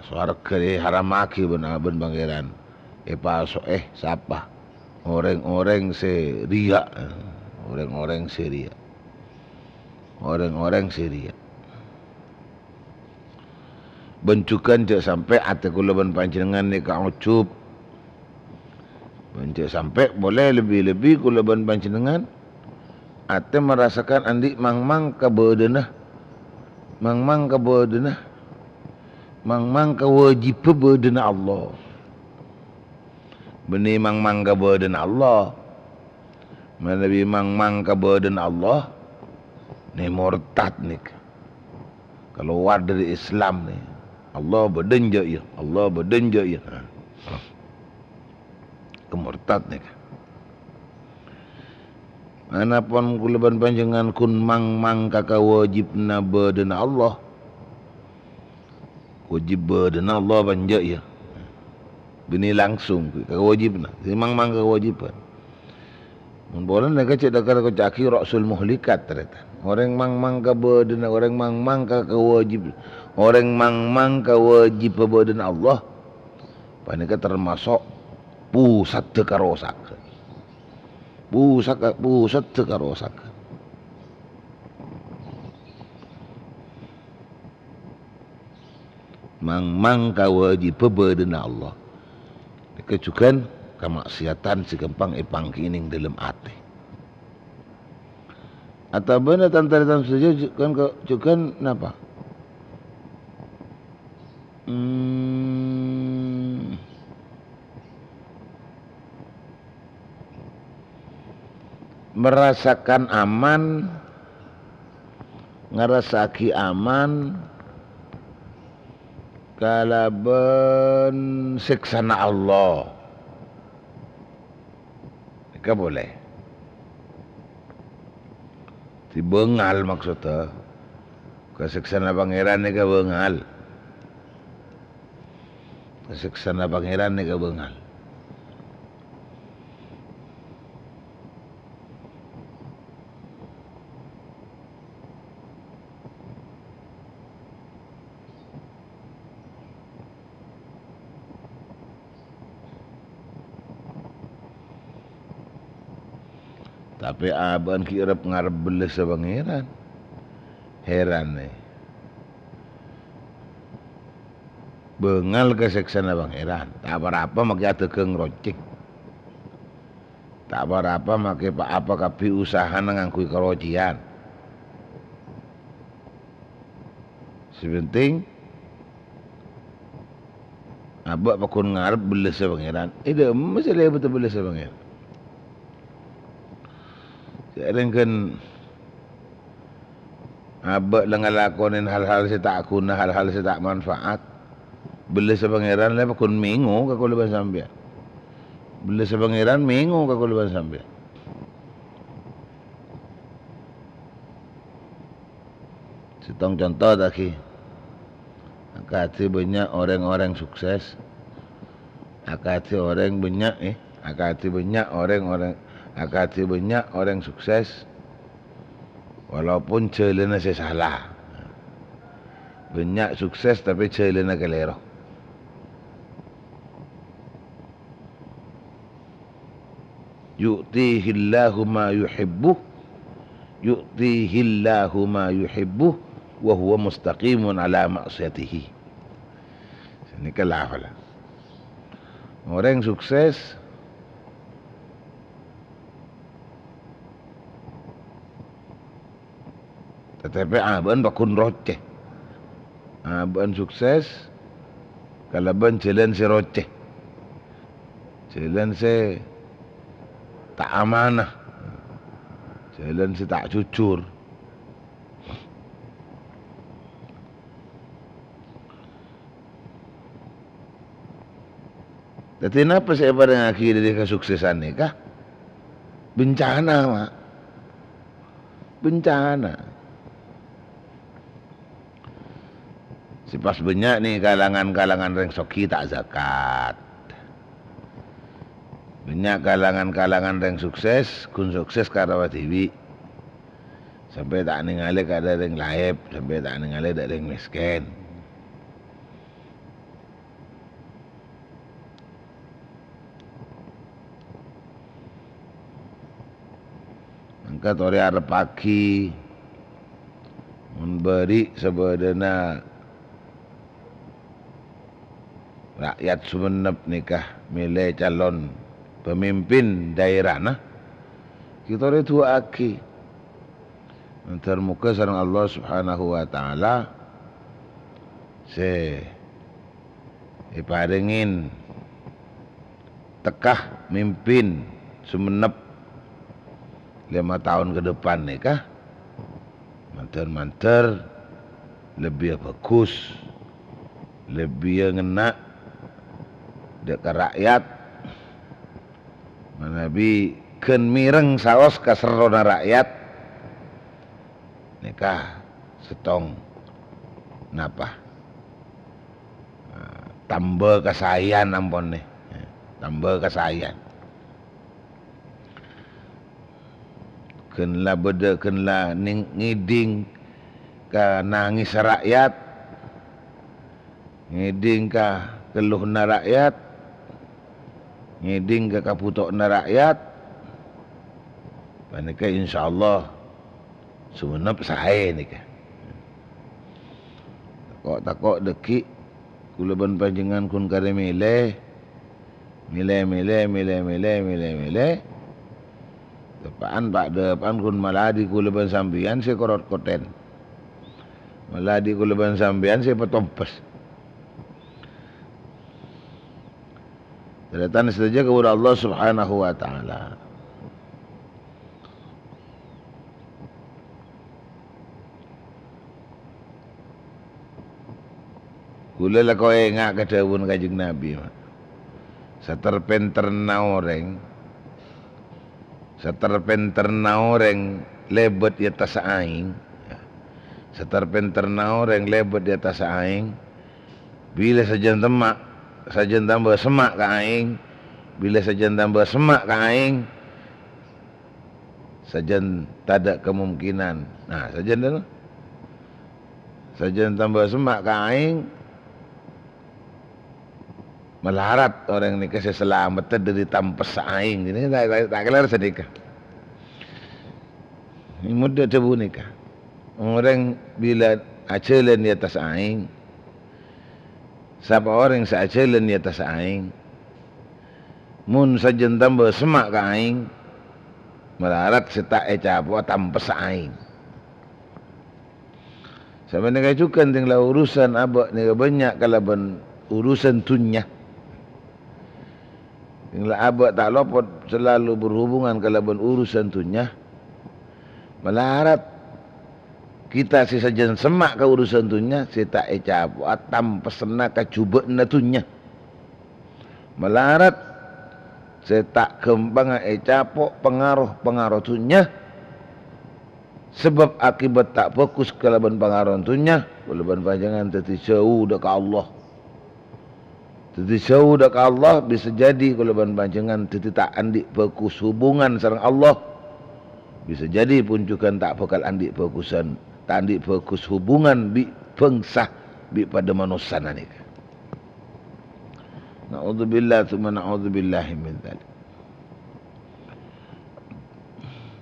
Sowarghâ èharamaghi bân, bân Pangèran. Èpaso'è sapa? Orèng-orèng sè riya'. Orèng-orèng sè riya'. Orèng-orèng sè riya'. Bân jhughân jhâ' sampè' atè kaulâ bân panjhennengngan nèka ojub. Bân jhâ' sampè' polè lebbi-lebbi kaulâ bân panjhennengngan atè marasakan andi' mangmang ka bâdâna, mangmang ka bâdâna, mangmang ka wajibbhâ bâdâna Allah. Bânnè mangmang ka bâdâna Allah. Manabi mangmang ka bâdâna Allah, nè mortad nèka. Kalowar dâri Islam nè. Allah bâdâ enjâ' iyâ, Allah bâdâ enjâ' iyâ. Nah. Ka mortad nèka. Anapon kaulâ bân panjhennengngan ghun mangmang ka kawâjibhânna bâdâna Allah. Wâjib bâdâna Allah bân jâ' iyâ. Bânnè langsung ka kawâjibhânna. Sè mangmang ka kawâjibhân. Mon polana nèka cè' dhâkar èkoca'aghi ra'sul muhlikat, tarètan. Orèng mangmang ka bâdâna, orèng mangmang ka kawâjib-, orèng mangmang ka wâjibbhâ bâdâna Allah, panèka tamaso' pusaddhâ karosaghân. Pusaka-, pusaddhâ karosaghân. Mangmang ka wâjibbhâ bâdâna Allah. Nèka jhughân kamaksiatan sè ghâmpang èpangghi neng dâlem atè. Otabâna tan-tarètan sadhâjâ jhughân ka-, jhughân napa? Hmm. Merasakan aman, ngarassaaghi aman kalabân sèksana Allah. Nèka polè. Dibângal maksodda. Ka sèksana Pangèran nèka bângal. Ka sèksana Pangèran nèka bângal. Tapè abâ'na ghi' arep ngarep bellâssa Pangèran. Hèran, è. Bângal ka sèksana Pangèran. Ta' pa-rapa makè adhâghâng roncèng. Ta' pa-rapa makè pa-apa kabbhi usahana ngangghuy karocèyan. Sè penting, abâ' pagghun ngarep bellâssa Pangèran. È, dâ'emma sè lebât bellâssa Pangèran. Sè rèng ghân abâ' la ngalakonè hal-hal sè ta' ghuna, hal-hal sè ta' manfaat. Bellâssa Pangèran la pagghun mèngo ka kaulâ bân sampèyan. Bellâsa Pangèran mèngo ka kaulâ bân sampèyan. Sèttong conto ta' ghi. Akadhi bânnya' orèng-orèng sukses. Akadhi orèng bânnya', eh, akadhi bânnya' orèng-orèng, akadhi bânnya' orèng sukses. Walaupun jhâlânna sè sala. Bânnya' sukses tapè jhâlânna kalèro. Yu'tihillahu ma yuhibbu, yu'tihillahu ma yuhibbu, wa huwa mustaqimun ala ma'siyatihi. Sènèka la hafal. Orèng sukses Tatèpè abâ'na paggun rocè. Abâ'na sukses kalabân jhâlân sè rocè. Jhâlân sè ta' amanah. Jhâlân sè ta' jujur. Dhâddhi, napa sè èparèngaghi dhâri kasuksesan nèka? Bencana, Pak. Bencana. Sè pas bânnya' nè kalangan-kalangan rèng soghi ta' zakat. Bânnya' kalangan-kalangan rèng sukses, ghun sukses karo dhibi'. Sampè' ta' nèngalè ka dhâ' rèng laèp, sampè' ta' nèngalè dhâ' rèng mèskèn. Mangka torè arebbhâghi, mon bâri' sabâdâna ra'yat Songennep nèka mèlè calon pamimpin dhaèrana, ghi' torè du'a'aghi. Mandhâr moghâ sareng Allah Subhanahu wa Ta'ala sè èparèngè tekka mimpin Songennep lèma taon ka depan nèka, mandhâr-mandhâr lebbi bhâghus, lebbi ngennèng dhâ' ka ra'yat, manabi ghân mèreng saos ka serrona ra'yat, nèka sèttong napa? Nah, tamba kasaèyan ampon nè. Tamba kasaèyan. Ghân la bâdâ, ghân la ning-, ngèdhing ka nangès ra'yat, ngèdhing ka kelluhna ra'yat, ngèdhing ka kabhutowanna ra'yat, panèka insyaallah Songennep saè nèka. Tako'-tako' dhâggi' kaulâ bân panjhennengngan ghun karè mèlè, mèlè, mèlè, mèlè, mèlè, mèlè, mèlè. Teppa'an, Pa', teppa'an ghun maladi kaulâ bân sampèyan sè korot-koten. Maladi kaulâ bân sampèyan sè patompes. Tarètan sadhâjâ kaulâ Allah Subhanahu wa Ta'ala. Kaulâ la ko ènga' ka dhâbuna Kanjeng Nabi, Ma'. Sater-pènterra orèng, sater-pènterra orèng lèbât è attassa aèng. Sater-pènterra orèng lèbât è attassa aèng. Bilâ sajân temma', sajân tamba semma' ka aèng. Bilâ sajân tamba semma' ka aèng, sajân tadâ' kamomkinan. Nah, sajân dâ-, sajân tamba semma' ka aèng, malarat orèng nèka sè salamettâ dhâri tampessa aèng. Jadi, ta', ta', ta' kèra sanèka. Mudhâ dhâbu nèka. Orèng bilâ ajhâlân è attassa aèng, sapa orèng sè ajhâlân è attassa aèng, mon sajân tamba semma' ka aèng, malarat sè ta' ècapo'a tampessa aèng. Sapanèka jhughân tèngla urusan abâ' nèka bânnya' kalabân urusan dhunnya. Tèngla abâ' ta' lopot salalu berhubungan kalabân urusan dhunnya. Malarat kita sè sajân semma' ka urusan dhunnya, sè ta' ècapo'a tampessanna kajhubâ'na dhunnya. Malarat sè ta' ghâmpangnga ècapo' pangaro-pangaro dhunnya, sabâb akibat ta' bhâghus kalabân pangaro dhunnya, kaulâ bân panjhennengngan dhâddhi jhâu dâ' ka Allah. Dhâddhi jhâu dâ' ka Allah bisa jadi kaulâ bân panjhennengngan dhâddhi ta' andi' bhâghus hubungan sareng Allah. Bisa jadi pon jhughân ta' bhâkal andi' bhâghusan, ta' andi' bhâghus hubungan bi' bhângsa, bi' padâ manossana nèka. Na'udzubillah, tsumma na'udzubillahi min dzalik.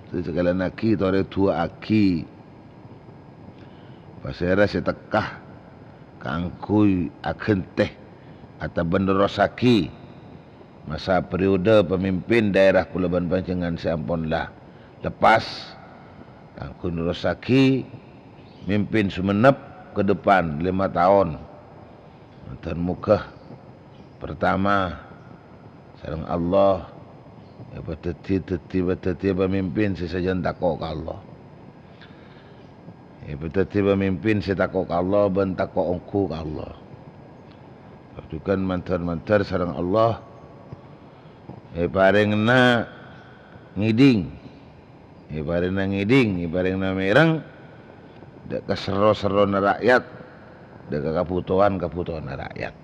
Terros sakalèyan aghi, torè du'aaghi. Pasèra sè tekka kaangghuy aghântè otabâ nerrossaghi masa periode pemimpin daerah kaulâ bân panjhennengngan sè ampon la lepas, kaangghuy nerrossaghi mimpin Sumenep ke depan lèma taon. Mator moghâ, pertama, sareng Allah, èpadhâddhi, dhâddhi, èpadhâddhiyâ pamimpin sè sajân tako' ka Allah. Èpadhâddhi pamimpin sè tako' ka Allah bân tako' ongghu ka Allah. Tor jhughân mandhâr-mandhâr sareng Allah, èparèngana ngèdhing. Èparèngana ngèdhing, èparèngana mèreng, dâ' ka serro-serrona ra'yat, dâ' ka kabhutowan-kabhutowanna ra'yat.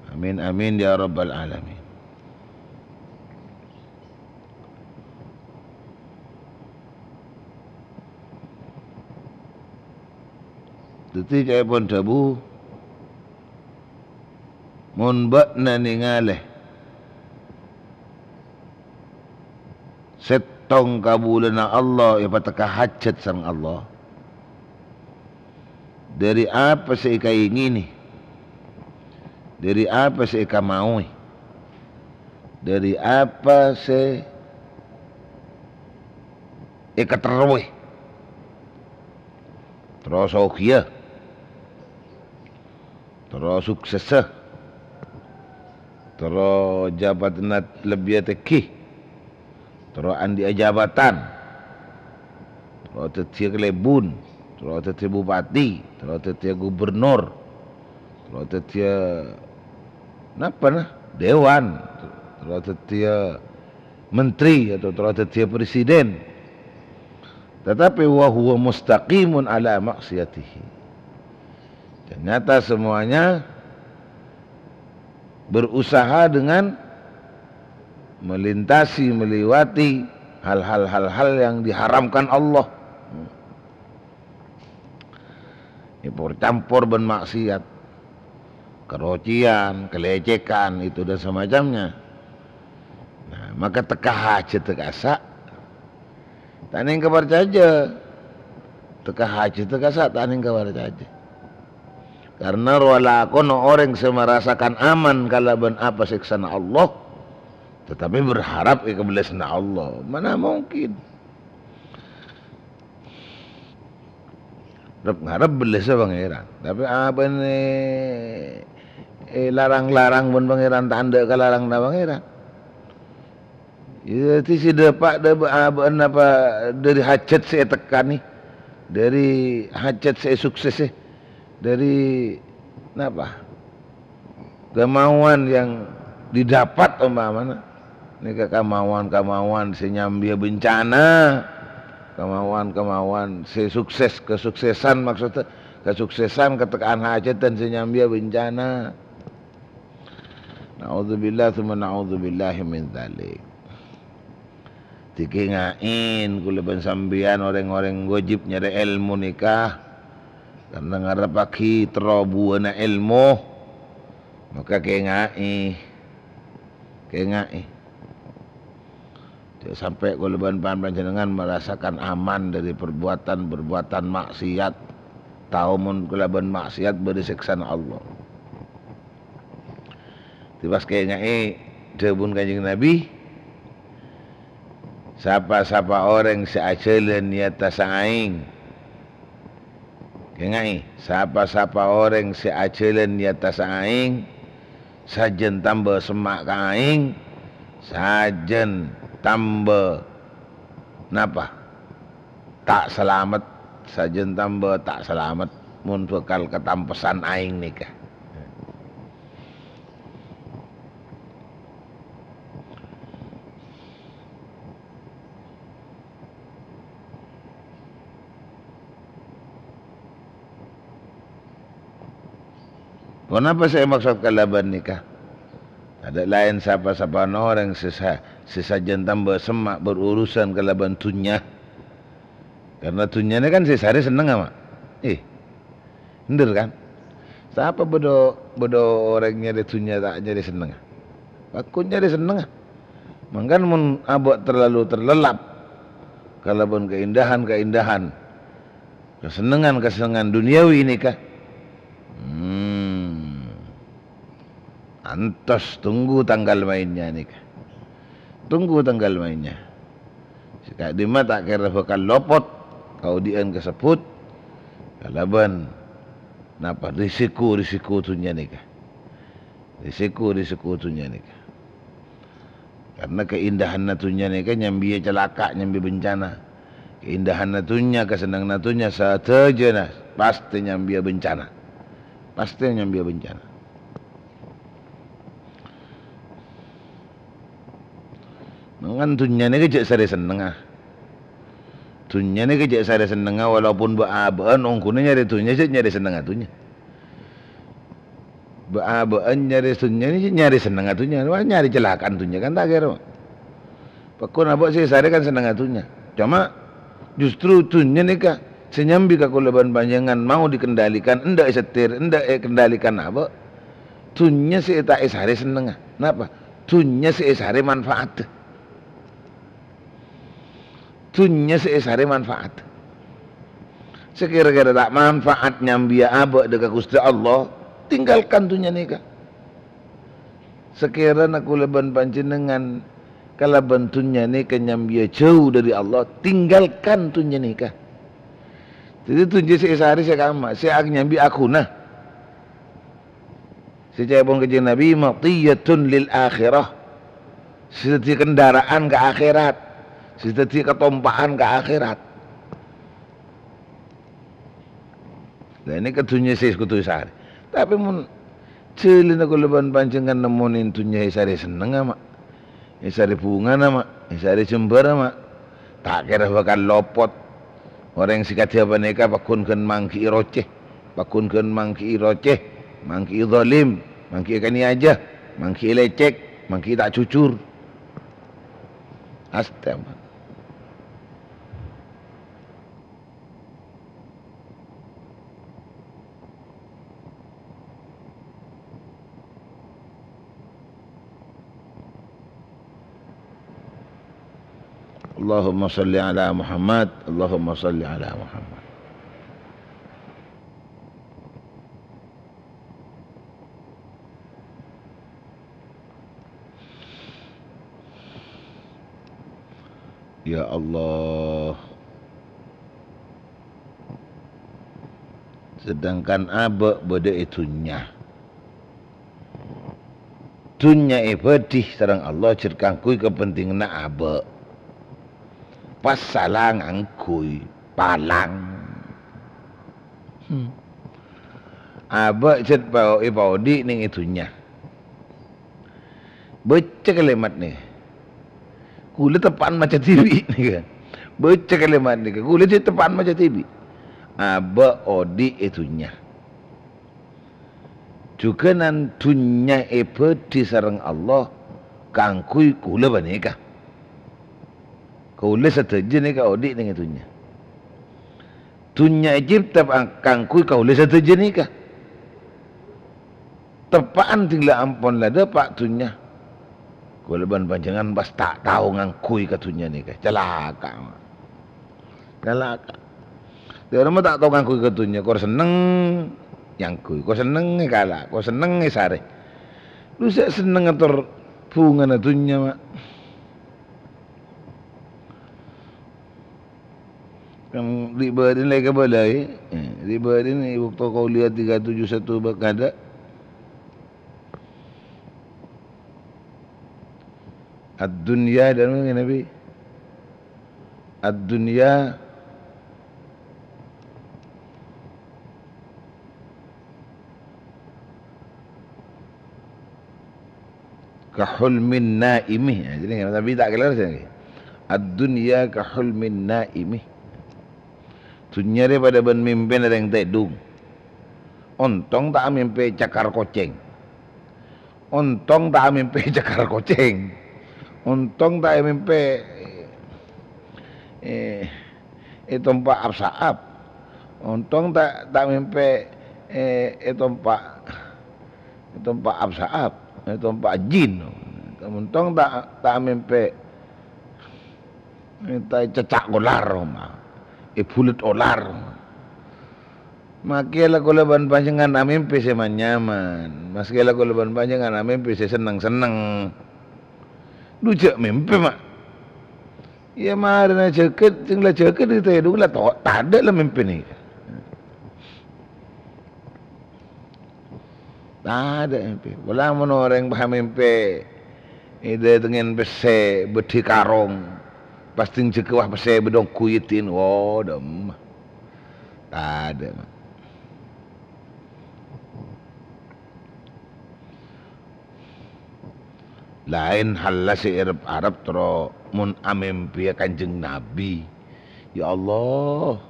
Amin, amin, ya rabbal alamin. Dhâddhi, ca'èpon dhâbu, mon bâ'na nèngalè sèttong kabulâna Allah èpatekka hajhât sareng Allah, dhâri apa sè èkaèngènè, dhâri apa sè èkamaoè, dhâri apa sè èkaterrowè, terro soghiyâ, terro suksessa, terro jabatanna lebbiyâ tèngghi, terro andi'â jabatan, terro dhâddhiyâ kalèbun, terro dhâddhiyâ bupati, terro dhâddhiyâ gubernur, terro dhâddhiyâ napa, nah, dewan, terro dhâddhiyâ menteri, atau terro dhâddhiyâ presiden. Tetapi wa huwa mustaqimun ala maksiyatihi. Ternyata semuanya berusaha dengan melintasi, melewati hal-hal, hal-hal yang diharamkan Allah. Èpor-campor bân maksiat, karocèyan, kalècèkan, itu dan semacamnya. Nah, maka tekka hajhât ka'issa', ta' nèng kaparcajâ. Tekka hajhât ka'issa' ta' nèng kaparcajâ. Karena rowa lakona orèng sè marasakan aman kalabân apa sèksana Allah, tetapi berharap èkabellâsana Allah. Mana mungkin? Rep-ngarep bellâsa Pangèran. Tapè abâ'na è-, èlarang-larang bân Pangèran, ta' endâ' ka larangna Pangèran. Iyâ, dhâddhi sè dâpa' dâ-, abâ'na apa dhâri hajhât sè ètekkanè, dhâri hajhât sè èsuksessè, dhâri napa? Kemauan yang didapat, ompamana, nèka kemauan-kemauan sè nyambiyâ bencana, kemauan-kemauan sè sukses, kesuksesan, maksudnya kesuksesan, ketekaan hajhât dan sè nyambiyâ bencana. Na'udzubillah, tsumma na'udzubillahi min dzalik. Dikènga'è kaulâ bân sampèyan orèng-orèng wajib nyarè èlmo nèka, karna ngarebbhâghi terro buwâna èlmo, maka kènga'è, kènga'è. Jhâ' sampè' kaulâ bân pan-, panjhennengngan marasakan aman dhâri perbuatan-perbuatan maksiat, tao mon kalabân maksiat bâdâ sèksana Allah. Tiwas kènga'è dhâbuna Kanjeng Nabi, "Sapa-sapa orèng sè ajhâlân è attassa aèng," kènga'è, "sapa-sapa orèng sè ajhâlân è attassa aèng, sajân tamba semma' ka aèng, sajân tamba napa? Ta' salamet, sajân tamba ta' salamet, mon bhâkal katampesan aèng nèka." Ponapa sè èmaksod kalabân nèka? Tadâ' laèn sapa-sapana orèng sè sa-, sè sajân tamba semma' berurusan kalabân dhunnya. Karna dhunnya nèka kan sè èsarè sennengnga, Ma'. Eh, bhender kan? Sapa bâdâ, bâdâ orèng nyarè dhunnya ta' nyarè sennengnga? Pagghun nyarè sennengnga. Mangkana mon abâ' terlalu terlelap kalabân keindahan-keindahan, kasennengngan-kasennengngan duniawi nèka, hmm, antos tunggu tanggal mainnya nèka. Tunggu tanggal mainnya. Sè ka'dimma ta' kèra bhâkal lopot kaodi'ân kasebbhut kalabân napa, risiko-risiko dhunnya nèka. Risiko-risiko dhunnya nèka. Karna kaèndahanna dhunnya nèka nyambiyâ calaka', nyambiyâ bencana. Kaèndahanna dhunnya, kasennengnganna dhunnya, sadhâjâna pastè nyambiyâ bencana. Pastè nyambiyâ bencana. Mangkana dhunnya nèka jhâ' sarè sennengnga. Dhunnya nèka jhâ' sarè sennengnga, walaupun bâ'-abâ'ân ongghuna nyarè dhunnya, jhâ' nyarè sennengnga dhunnya. Bâ'-abâ'ân nyarè dhunnya nèka nyarè sennengnga dhunnya, wah, nyarè calaka'an dhunnya kan ta' kèra. Pagghun abâ' sè èsarè kan sennengnga dhunnya. Coma justru dhunnya nèka sè nyambi ka kaulâ bân panjhennengngan mau dikendalikan, endâ' èsetir, endâ' èkendalikan abâ'. Dhunnya sè ta' èsarè sennengnga. Napa? Dhunnya sè èsarè manfaatta. Dhunnya sè èsarè manfaat. Sakèra-kèra ta' manfaat nyambiyâ abâ' dâ' ka Ghustè Allah, tinggalkan dhunnya nèka. Sakèrana kaulâ bân panjhennengngan kalabân dhunnya nèka nyambiyâ jhâu dâri Allah, tinggalkan dhunnya nèka. Dhâddhi dhunnya sè èsarè sè kamma, sè anyambi aghuna. Sè ca'èpon Kanjeng Nabi, "Matiyatun lil akhirah." Sè dhâddhi kendaraan ka akhèrat. Sè dhâddhi katompa'an ka akhèrat. Lah, nèka dhunnya sè kodhu èsarè. Tapè mon jhâlânna kaulâ bân panjhennengngan nemmonè dhunnya èsarè sennengnga, Ma'. Èsarè bhungana, Ma', èsarè jembhârra, Ma'. Ta' kèra bhâkal lopot. Orèng sè kadhi panèka pagghun ghân mangghi'i rocè, pagghun ghân mangghi'i rocè, mangghi'i zalim, mangghi'i kanèyaja, mangghi'i lècèk, mangghi'i ta' jujur. Astè, Ma'. Allahumma shalli ala Muhammad, Allahumma shalli ala Muhammad. Ya Allah. Sedangkan abâ' bâdâ è dhunnya. Dhunnya èbâdhi sareng Allah jhât kaangghuy kapentinganna abâ'. Pas sala ngangghuy, palang. Hmm. Abâ' jhât pao-, èpaodi' neng è dhunnya. Bâca kalèmat nèka. Kaulâ teppa'an maca dhibi' nèka. Bâca kalèmat nèka. Kaulâ jhât teppa'an maca dhibi'. Abâ' odi' è dhunnya. Jhughânan dhunnya èbâdhi sareng Allah kaangghuy kaulâ panèka. Kaulâ sadhâjâ nèka odi' neng è dhunnya. Dhunnya ècèpta pa-, kaangghuy kaulâ sadhâjâ nèka. Teppa'an dhing la ampon la dâpa' dhunnya. Kaulâ bân panjhennengngan pas ta' tao ngangghuy ka dhunnya nèka. Calaka'. Calaka'. Dhâremma ta' tao ngangghuy ka dhunnya, kor senneng ngangghuy, kor senneng èkala', kor senneng èsarè. Lu sè senneng ngator bhungana dhunnya, Ma'. Kan ri' bâdâna la èkabâlâi, eh, ri' bâdâna è bâkto kuliah tiga tujuh satu bâkadâ. Ad-dunya dan ngene bi. Ad-dunya kahulmin naimi. Ya, jadi, tapi ta' kèra sè. Ad-dunya kahulmin naimi. Dhunnya rè padâ bân mimpèna rèng tèdung. Ontong ta' amèmpè ècakar kocèng. Ontong ta' amèmpè ècakar kocèng. Ontong ta' amèmpè, eh, ètompa' ap-sa'ap. Ontong ta', ta' amèmpè, eh, ètompa', ètompa' ap-sa'ap, ètompa' jin. Ontong ta', ta' amèmpè, eh, ta' ècècca' olar, ma. Èbulât olar. Makè la kaulâ bân panjhennengngan amèmpè sè man-nyaman. Maskè la kaulâ bân panjhennengngan amèmpè sè senneng-senneng. Dhu jhâ' mèmpè, ma'. Iyâ, marèna jhâghât, sèng la jhâghât è tèdung la to-, tadâ' la mèmpè nèka. Tadâ' mèmpè. Pola mon orèng pas mèmpè, èdâtengngè pèssè bâdhi karong, pas ding jhâghâ wah pèssè bâdhi ongghu èdin, wo, dâmma. Tadâ', ma'. Laèn halla sè èrep-arep terro mon amèmpèya Kanjeng Nabi. Ya Allah,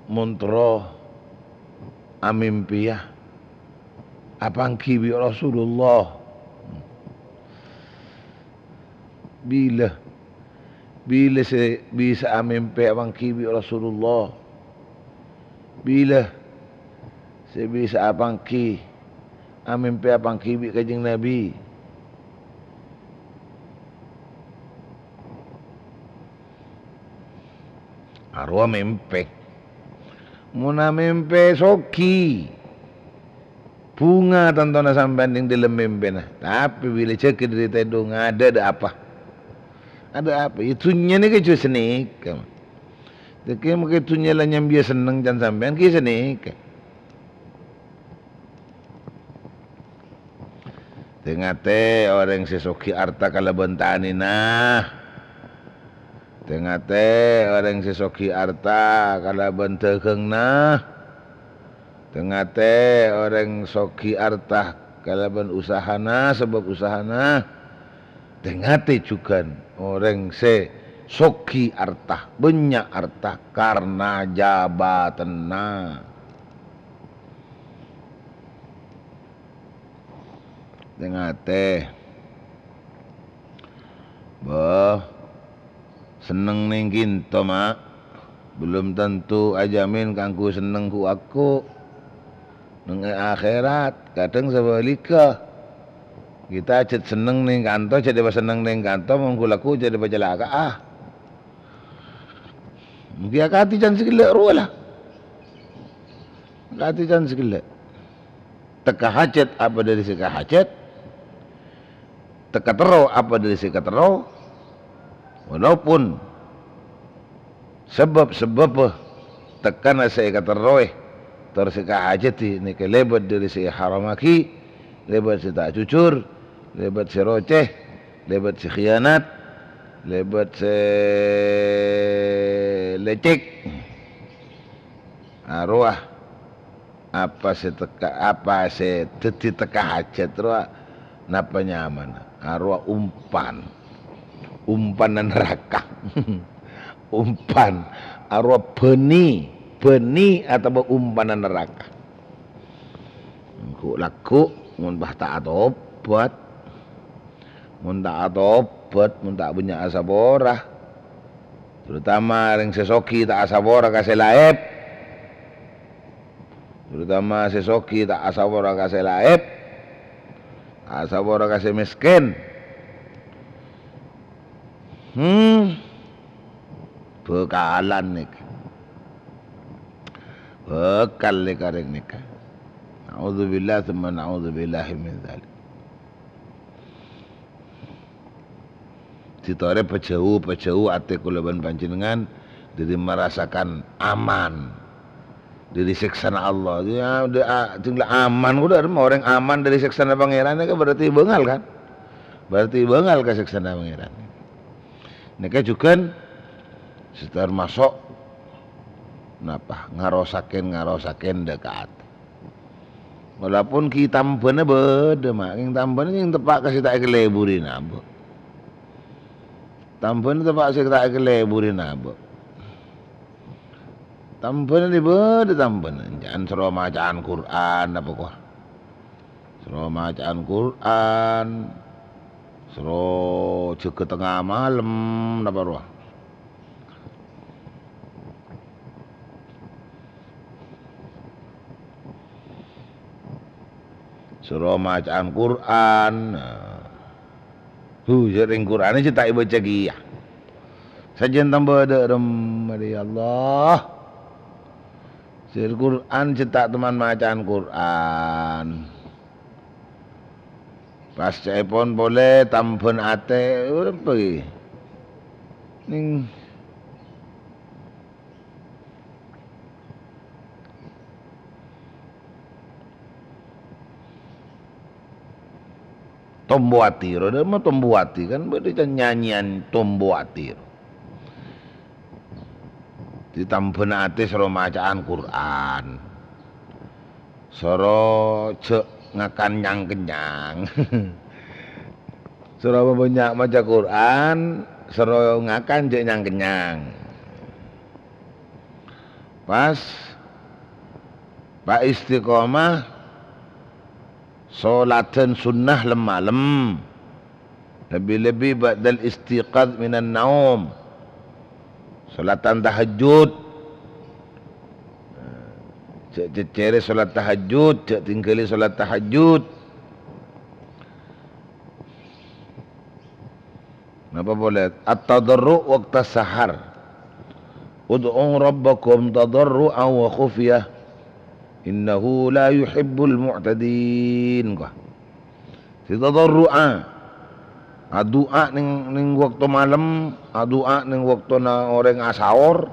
mon terro amèmpèya apangghi bi' Rasulullah. Bilâ, bilâ sè bisa amèmpè apangghi bi' Rasulullah? Bilâ sè bisa apangghi, amèmpè apangghi bi' Kanjeng Nabi? Arowa mèmpè. Mon amèmpè soghi, bhunga tantona sampèyan è dâlem mèmpèna. Tapè bilâ jhâghât dâri tèdung, adâ', adâ' apa? Adâ' apa? Yâ, dhunnya nèka jhâ' sanèka. Dhâggi' makè dhunnya la nyambiyâ senneng can sampèyan, ghi' sanèka. Tè-ngatè orèng sè soghi arta kalabân tanèna. Tè-ngatè orèng sè soghi arta kalabân dhâghângnga. Tè-ngatè orèng soghi arta kalabân usahana, sabâb usahana. Tè-ngatè jhughân orèng sè soghi arta, bânnya' arta karna jabatanna. Tè-ngatè. Bâh, senneng neng ka'dinto, ma'. Belum tanto ajamin kaangghuy senneng ghu'-lagghu'. Neng è akhèrat, kadhâng sabhâligghâ. Kita ajhât senneng neng ka'dinto, jhât èpasenneng neng ka'dinto, mon ghu'-lagghu' jhât èpacalaka'a. Mungkin akadhi can sè ghellâ' rowa la. Akadhi can sè ghellâ'. Tekka hajhât apa dâri sè èkahajhât, tekka terro apa dâri sè èkaterro, walaupun sabâb-sabâbbhâ tekkana sè èkaterrowè tor sè èkahajhâdhi nèka lèbât dâri sè èharamaghi, lèbât sè ta' jujur, lèbât sè rocè, lèbât sè khiyanat, lèbât sè lècèk. Arowa apa sè tekka, apa sè dhâddhi tekka hajhât rowa napa nyamana? Arowa umpan. Umpana naraka. Umpan. Arowa bânnè. Bânnè atabâ umpana naraka. Ghu'-lagghu' mon pas ta' atobhât. Mon ta' atobhât, mon ta' bânnya' asapora. Terutama rèng sè soghi ta' asapora ka sè laèp. Terutama sè soghi ta' asapora ka sè laèp. Asapora ka sè mèskèn. Hmm. Bhâkalan nèka. Bhâkal nèka rèng nèka. Na'udzubillah tsumma na'udzubillahi min dzalik. Dhâddhi torè pajhâu, pajhâu atè kaulâ bân panjhennengngan dâri marasakan aman dâri sèksana Allah. Ya, dâ-, a-, jhâ' la aman, kodhu orèng aman dâri sèksana Pangèran, nèka berarti bângal, kan? Berarti bângal ka sèksana Pangèran. Nèka jhughân sè termasok napa? Ngarosakèn, ngarosakèn dâ' ka atè. Walaupun ghi' tambhâna bâdâ, ma', ghi' tambhâna ghi' teppa' ka sè ta' èkalèburi nabâ'. Tambhâna teppa' sè ta' èkalèburi nabâ'. Tambhâna nè bâdâ tambhâna, ca'an soro maca'an Qur'an apa kowa? Soro maca'an Qur'an, soro jâgâ tengnga malem, napa rowa? Soro maca'an Qur'an. Hu, sèrèng Qur'anna sè ta' èbâca kèya. Sajân tambhâ dâ' remma, ya Allah. Sèr Qur'an sè ta' temman maca'an Qur'an. Pas ca'èpon polè tambhâna atè, urip bâi. Ning Tombo ati, ro, dâ' remma tombo ati, kan bâdâ nyanyian tombo ati, ro. Ditambhâna atè soro maca'an Qur'an. Soro jhâ' ngakan nyang-kennyang. Soro bânnya' maca Qur'an, soro ngakan jhâ' nyang-kennyang. Pas, pas istiqomah, soladan sunnah lem-malem, lebbi-lebbi ba'dal istiqadz minan naum, solatan tahajjud. Jhâ' cèccèrè solat tahajjud, jhâ' tinggalè solat tahajjud. Napa polè? At-tadarru' waqtas sahar. "Ud'u rabbakum tadarru'an wa khufyah. Innahu la yuhibbul mu'tadin." Wah. Sè tadarru'a. Adu'a neng, neng bâkto malem, adu'a neng bâktona orèng asaor.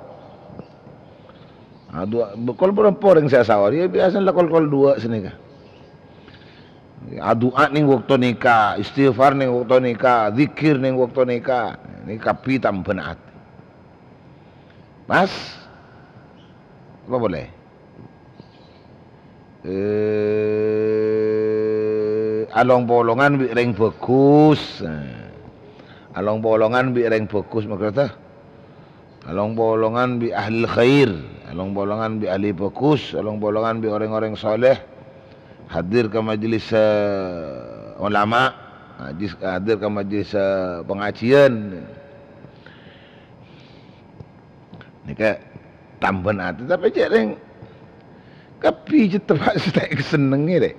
Adu'a, kol bârâmpa orèng sè asaor? Ya, biyasana la kol-kol duwâ' sanèka. Adu'a neng bâkto nèka, istighfar neng bâkto nèka, dzikir neng bâkto nèka. Nèka kabbhi tambhâna atè. Pas? Apa polè? Eh, along-polongan bi' rèng bhâghus. Nah, along-polongan bi' rèng bhâghus, maksudnya. Along-polongan bi' ahli khair, along-polongan bi' ahli bhâghus, along-polongan bi' orèng-orèng sholeh, hadir ka majelis, eh, ulama, majlis-, hadir ka majelis, eh, pengajian. Nèka tambhâna atè, tapè cè' rèng kabbhi jhâ' teppa' sè ta' èkasennengngè, rè.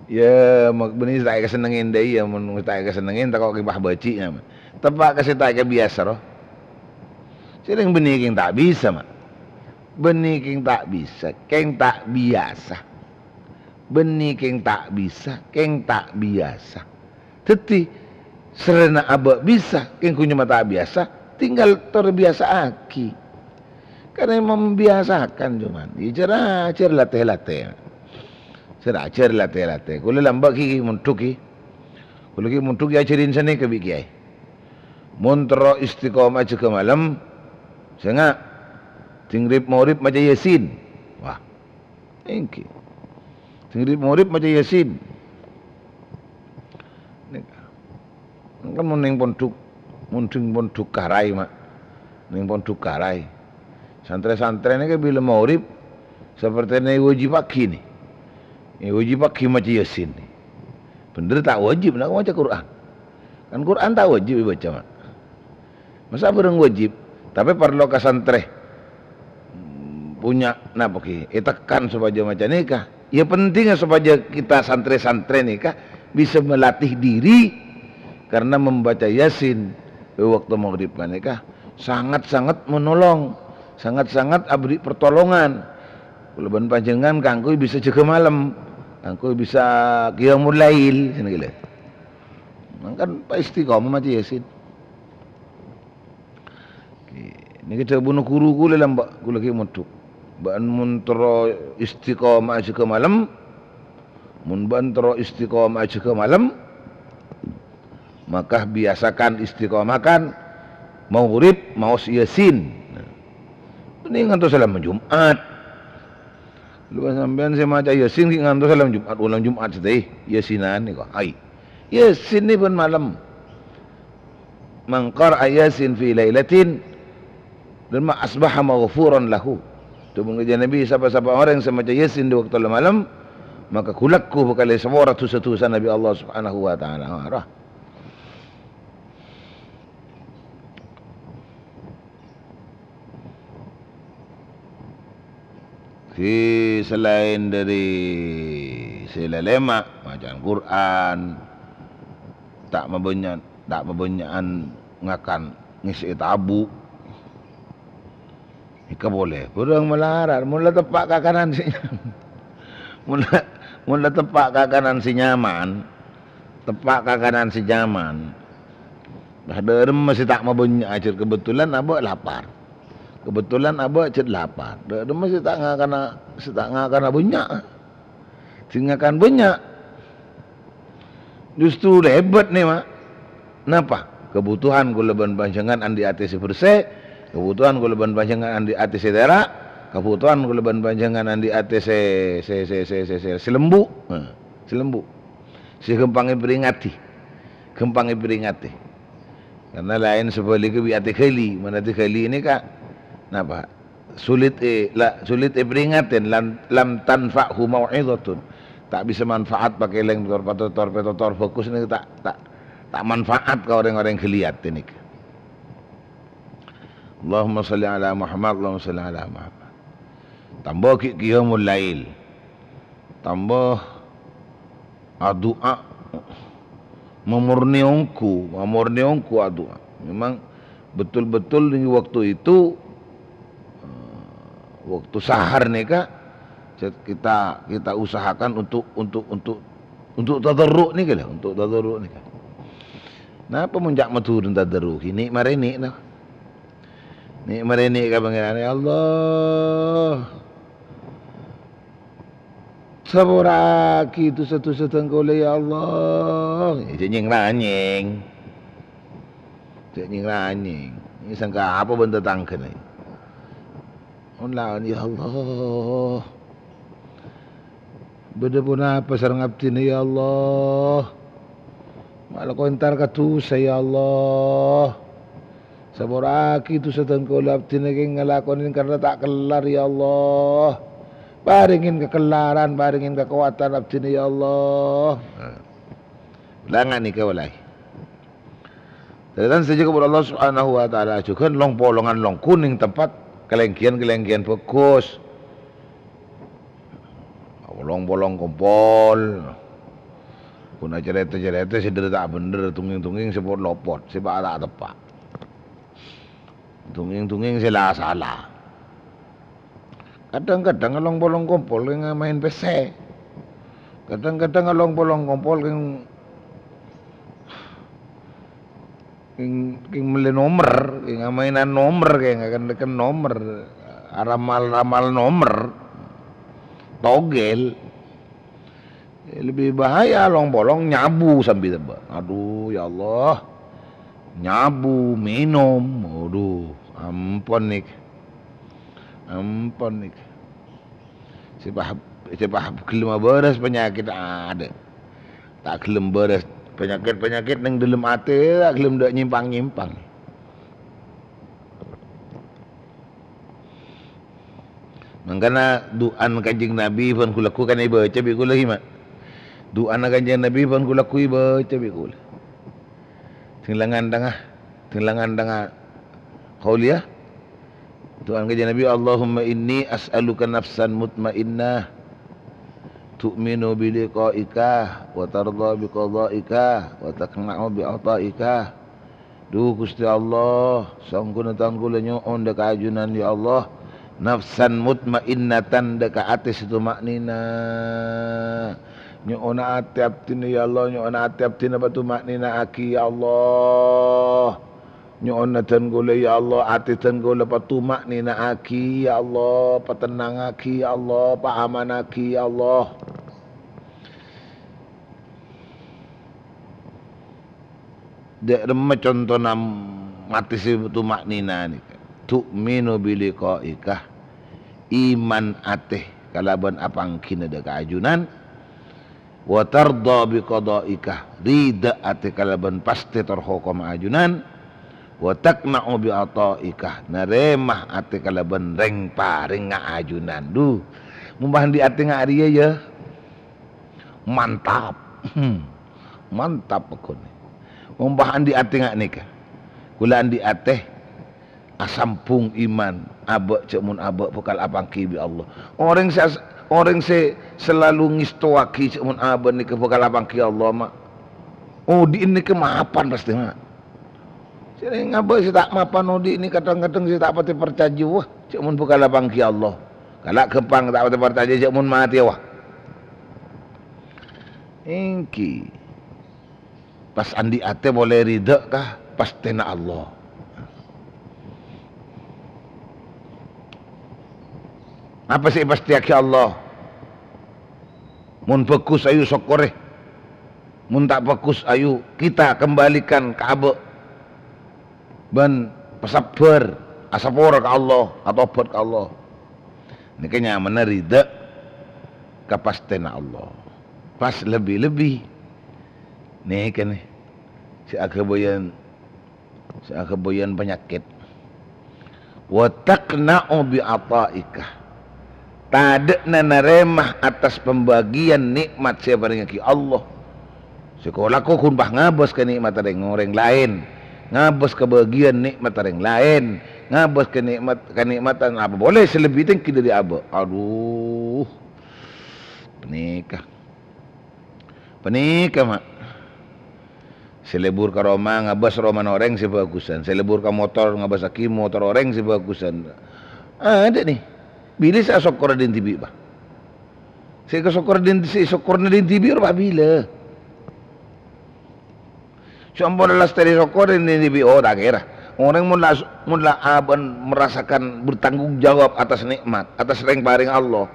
Ya, mak-, bânnè sè ta' èkasennengngè èndâ, ya, mon ta' èkasennengngè, tako' kèng pas bâji', ya, ma'. Teppa' ka sè ta' èkabiyasa, ro. Sèrèng bânnè kèng ta' bisa, ma'. Bânnè kèng ta' bisa, kèng ta' biyasa. Bânnè kèng ta' bisa, kèng ta' biyasa. Dhâddhi, sarrèna abâ' bisa, kèng ghun nyamana ta' biyasa, tinggal tor biyasa'aghi. Karena membiasakan cuman. Ya, jhâr-ajhâr latè-latè. Jhâr-ajhâr latè-latè. Kaulâ lambâ' ghi' mondhuk ghi. Kaulâ ghi' mondhuk èajhâri sanèka bi' kèyaè. Mon terro istiqomah jâgâ malem, sènga', dhingrip-morip maca Yasin. Wah. Èngghi. Sè ngirim morip maca Yasin. Nèka. Kan mon neng pondhuk, mon neng pondhuk Karai, ma'. Neng pondhuk Karai. Santrè-santrè nèka bilâ morip, sapertèna èwajibaghi nè. Èwajibaghi maca Yasin nè. Bhender ta' wajib, na', maca Qur'an. Kan Qur'an ta' wajib èbâca, ma'. Masa' bhârâng wajib, tapè parlo ka santrè. Punya napa ghi? Ètekan sopajâ maca nèka. Ya, pentingnya sopajâ kita santrè-santrè nèka bisa melatih diri, karena membaca Yasin è bâkto maghrib panèka sangat-sangat menolong, sangat-sangat abri pertolongan. Kaulâ bân panjhennengngan kaangghuy bisa jâgâ malem, kaangghuy bisa qiyamul lail, sanèka lho. Mangkana pa-, istiqomah maca Yasin. Nèka dhâbuna ghuru kaulâ lambâ', kaulâ ghi' mondhuk. Bâ'na mon terro istiqomah jâgâ malem, mon bâ'na terro istiqomah jâgâ malem, maka biasakan istiqomahkan maghrib maos Yasin. Ini ngantos salama Jumat. Lho, sampèyan sè maca Yasin ghi' ngantos salama Jumat, ulama Jumat satèya, Yasinan nèko. Hai. Yasin nè bân malem. "Man qara'a Yasin fi lailatin, dan ma asbaha maghfuran lahu." Dhâbuna Kanjeng Nabi, "Sapa-sapa orèng sè maca Yasin di bâkto la malem, maka ghu-lagghu bhâkal èsapora dhusa-dhusana bi' Allah Subhanahu wa Ta'ala." Wah, roh. Sè salaèn dhâri sè lalèma', maca Al-Qur'an, ta' mabânnya', ta' mabânnya'an ngakan ngèssè'è tabu'. Èka polè, bhârâng malarat, mon la teppa' kakanan sè nyaman. Mon la, mon la teppa' kakanan sè nyaman, teppa' kakanan sè nyaman. Bâh, dhâremma sè ta' mabânnya', ajhâr kebetulan abâ' lapar. Kebetulan abâ' cè' lapar. Dhâremma sè ta' ngakana, sè ta' ngakana bânnya'. Sè ngakan bânnya'. Justru lèbât nèka, Ma'. Napa? Kebutuhan kaulâ bân panjhennengngan andi' atè sè bersè, kebutuhan kaulâ bân panjhennengngan andi' atè sè tèra', kebutuhan kaulâ bân panjhennengngan andi' atè sè, sè, sè lembu'. Nah, sè lembu'. Sè ghâmpang èparèngatè. Ghâmpang èparèngatè. Karna laèn sabhâligghâ bi' atè ghâli. Mon atè ghâli nèka, napa? Sulit è-, la-, sulit èparèngatè, lan, lam tanfa'hu mau'izatun. Ta' bisa manfaat pakèlèng tor-, patotor, patotor bhâghus nèka ta', ta', ta' manfaat ka orèng-orèng ghâli atè nèka. Allahumma shalli ala Muhammad, Allahumma shalli ala Muhammad. Tambâ ghi' qiyamul lail. Tambâ adu'a, mamornè ongghu, mamornè ongghu adu'a. Memang betul-betul di waktu itu, eh, waktu sahar nèka, kita, kita usahakan untuk, untuk, untuk, untuk tadarru' nèka lho, untuk tadarru' nèka. Napa mon cè' Madhurâ tadarru'? Nè' marè nè', no. Nè' marè nè' ka Pangèran, "Ya Allah, sapora'aghi dhusa-dhusa dhân kaulâ, ya Allah." Jhâ' nyèng-ranyèng. Jhâ' nyèng-ranyèng. Nèka sangka apa bân tatangghâna? Mon laon, "Ya Allah, bâdâ ponapa sareng abdhina, ya Allah? Ma' la kowentar ka dhusa, ya Allah. Sapora'aghi dhusa dhân kaulâ, abdhina kèng ngalakonè karna ta' kellar, ya Allah. Parèngè kakellaran, parèngè kakowadhân abdhina, ya Allah." Nah. Langa' nèka walaè. Tarètan sadhâjâ kabbhi Allah Subhanahu wa Ta'ala, jhughân long-polongan long-ongghu nèng tempat kalènggiyân-kalènggiyân bhâghus. Long-polong kompol. Ghun acarèta-carèta sè dhâri ta' bhendher, dungèng-dungèng sè pot-lopot, sè pa' ta' teppa'. Dungèng-dungèng sè la-sala. Kadhâng-kadhâng long-polong kompol kèng ngamaèn pèssè. Kadhâng-kadhâng long-polong kompol kèng, kèng, kèng mellè nomer, kèng ngamaènan nomer, kèng ngeken-ngeken nomer, aramal-ramal nomer, togel. Lebbi bahaya long-polong nyabu sambi tebbâ'. Adhu, ya Allah. Nyabu, mènom. Adhu, ampon nèka. Ampon nèka. Sè pa-, sè pa-, ghellem abârâs panyakèt adâ'. Ta' ghellem bârâs panyakèt-panyakèt nèng dhâlem atè, ta' ghellem dâ' nyèmpang-nyèmpang. Mangkana du'ana Kanjeng Nabi bân ghu-lagghu kan èbâca bi' kaulâ, ghi, Ma'. Du'ana Kanjeng Nabi bân ghu-lagghu èbâca bi' kaulâ. Sèng la ngandhângnga, sèng la ngandhângnga qauliyah. Du'ana Kanjeng Nabi, "Allahumma inni as'aluka nafsan mutmainnah, tu'minu bi liqa'ika, wa tardha bi qadha'ika, wa taqna'u bi 'atha'ika." Dhu Ghustè Allah, songghuna tan kaulâ nyo'on dâ' ka ajunan, ya Allah, nafsan mutmainnatan, dâ' ka atè sè tuma'nina. Nyo'ona atè abdhina, ya Allah, nyo'ona atè abdhina patuma'nina'aghi, ya Allah. Nyo'ona dhân kaulâ, ya Allah, atè dhân kaulâ patuma'nina'aghi, ya Allah, patennangngaghi, ya Allah, paamanaghi, ya Allah. Dâ' remma contona atè sè tuma'nina nèka? Tu'minu bi liqa'ika, iman atè kalabân apangghina dâ' ka ajunan, wa tardha bi qadha'ika, ridha atè kalabân pastè tor hokomma ajunan, "Wa taqna'u bi ata'ika," narèma atè kalabân rèng-parèngnga ajunan. Dhu, mon pas andi' atè nga' rèya, yâ, mantap. Hmm. Mantap pokokna. Mon pas andi' atè nga' nèka. Kaulâ andi' atè asambhung iman, abâ' jhâ' mon abâ' bhâkal apangghi bi' Allah. Orèng sè as-, orèng sè salalu ngèstowaghi jhâ' mon abâ' nèka bhâkal apangghi Allah, ma', odi'na nèka mapan pastè, ma'. Sèrèng abâ' sè ta' mapan odi' nè kadhâng-kadhâng sè ta' patè parcajâ, wah, jhâ' mon bhâkal apangghi Allah. Kala' ghâmpang ta' patè parcajâ jhâ' mon matè, wah. Èngghi. Pas andi' atè polè ridha ka pastèna Allah. Apa sè èpastèyaghi Allah? Mon bhâghus, ayo sokkorè. Mon ta' bhâghus, ayo kita kembalikan ka abâ'. Bân pasabbhâr, asapora ka Allah, atobhât ka Allah. Nèka nyamana ridha ka pastèna Allah. Pas lebbi-lebbi nèka nè, sè aghâbâyân, sè aghâbâyân panyakèt. "Wa taqna'u bi ata'ika." Tadâ'na narèma atas pambâgiyân nè'mat sè èparèngaghi Allah. Sè ko-, lako ghun pas ngabâs ka nè'matta rèng-orèng laèn, ngabâs ka bâgiyân nè'matta rèng laèn, ngabâs ka nè'mat-, ka nè'matan apa polè sè lebbi tèngghi dâri abâ'. Adhu. Panèka. Panèka, ma'. Sè lebur ka roma, ngabâs romana orèng sè bhâghusân. Sè lebur ka motor, ngabâssaghi motor orèng sè bhâghusân. Adâ' nè. Bilâ sè asokkor dhin dhibi', Pa'. Sè kasokkor dhin, sè sokkorna dhin dhibi' ro pa' bilâ. Sampon lastarè sokkor dhin dhibi', oh, ta' kèra. Orèng mon la, mon la abâ' merasakan bertanggung jawab atas nikmat, atas rèng-parèng Allah.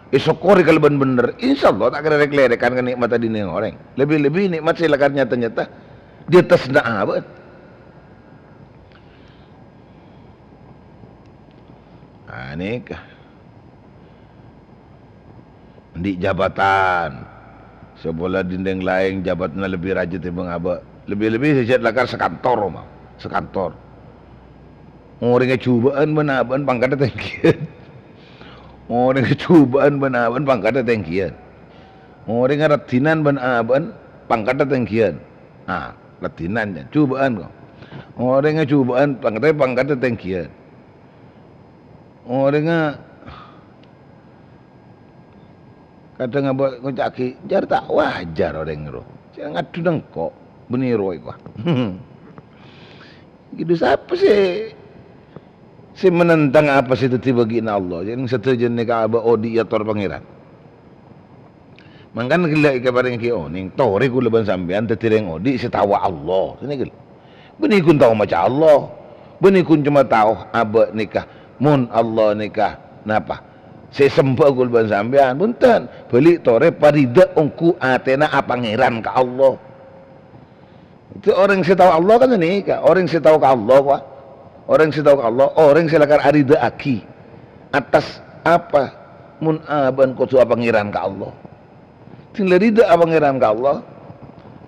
Èsokkorè kalabân bhender, insyaallah ta' kèra rèk-lèrèkan ka nikmat dhinèng orèng. Lebbi-lebbi nikmat sè lakar nyata-nyata di atas na abâ'. Ah, nèka. Andi' jabatan. Sè polè dhin rèng laèn jabatanna lebbi rajâ tèmbhâng abâ'. Lebbi-lebbi sè jhât lakar sakantor, ma'. Sakantor. Orèngnga jhubâ'ân bân abâ'ân pangkaddhâ tèngghiyân. Orèngnga jhubâ'ân bân abâ'ân pangkaddhâ tèngghiyân. Orèngnga raddhinan bân abâ'ân pangkaddhâ tèngghiyân. Ah, raddhinan, jhubâ'ân, ko'. Orèngnga jhubâ'ân pangkaddhâ, pangkaddhâ tèngghiyân. Orèngnga kadhâng abâ' ngoca'aghi, "Jhâr ta' wajhâr orèng ro. Sè ngadhu nèng ko', bânnè ro èko." Gitu, sapa sè, sè menentang apa sè dhâddhi bâgiyânna Allah? Jhâ' nèng sadhâjâna nèka abâ' odi' èyator Pangèran. Mangkana ghellâ' èkaparèngaghi onèng, torè kaulâ bân sampèyan dhâddhi rèng odi' sè taowa Allah. Sè nèka. Bânnè ghun tao maca Allah. Bânnè ghun coma tao abâ' nèka. Mon Allah nèka napa? Sè sembâ kaulâ bân sampèyan. Bhunten. Bâli torè paridhâ ongghu atèna apangèran ka Allah. Itu orèng sè tao Allah kan nèka. Orèng sè tao ka Allah, wa. Orèng sè tao ka Allah, orèng sè lakar aridhâ'aghi atas apa mon abâ'na kodhu apangèran ka Allah. Sè la ridhâ apangèran ka Allah,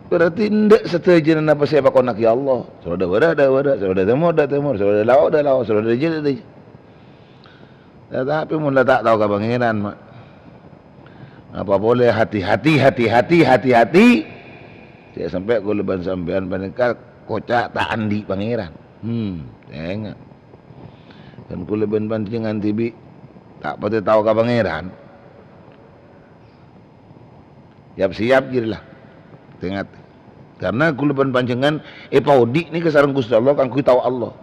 berarti endâ' sadhâjâna napa sè èpakonnaghi Allah. Sè rowa dâ' bârâ', dâ' bârâ', sè rowa dâ' tèmor, dâ' tèmor, sè rowa dâ' lao', dâ' lao', sè rowa dâ' jhâ', dâ' jhâ'. Tatapi mon la ta' tao ka Pangèran, ma', apa polè hati-hati, hati-hati, hati-hati. Jhâ' sampè' kaulâ bân sampèyan panèka koca' ta' andi' Pangèran. Hmm, enga'. Kan kaulâ bân panjhennengngan dhibi' ta' patè tao ka Pangèran. Yap-siyap jârèya la. Tèngat. Karna kaulâ bân panjhennengngan èpaodi' nèka sareng Ghustè Allah kaangghuy tao Allah.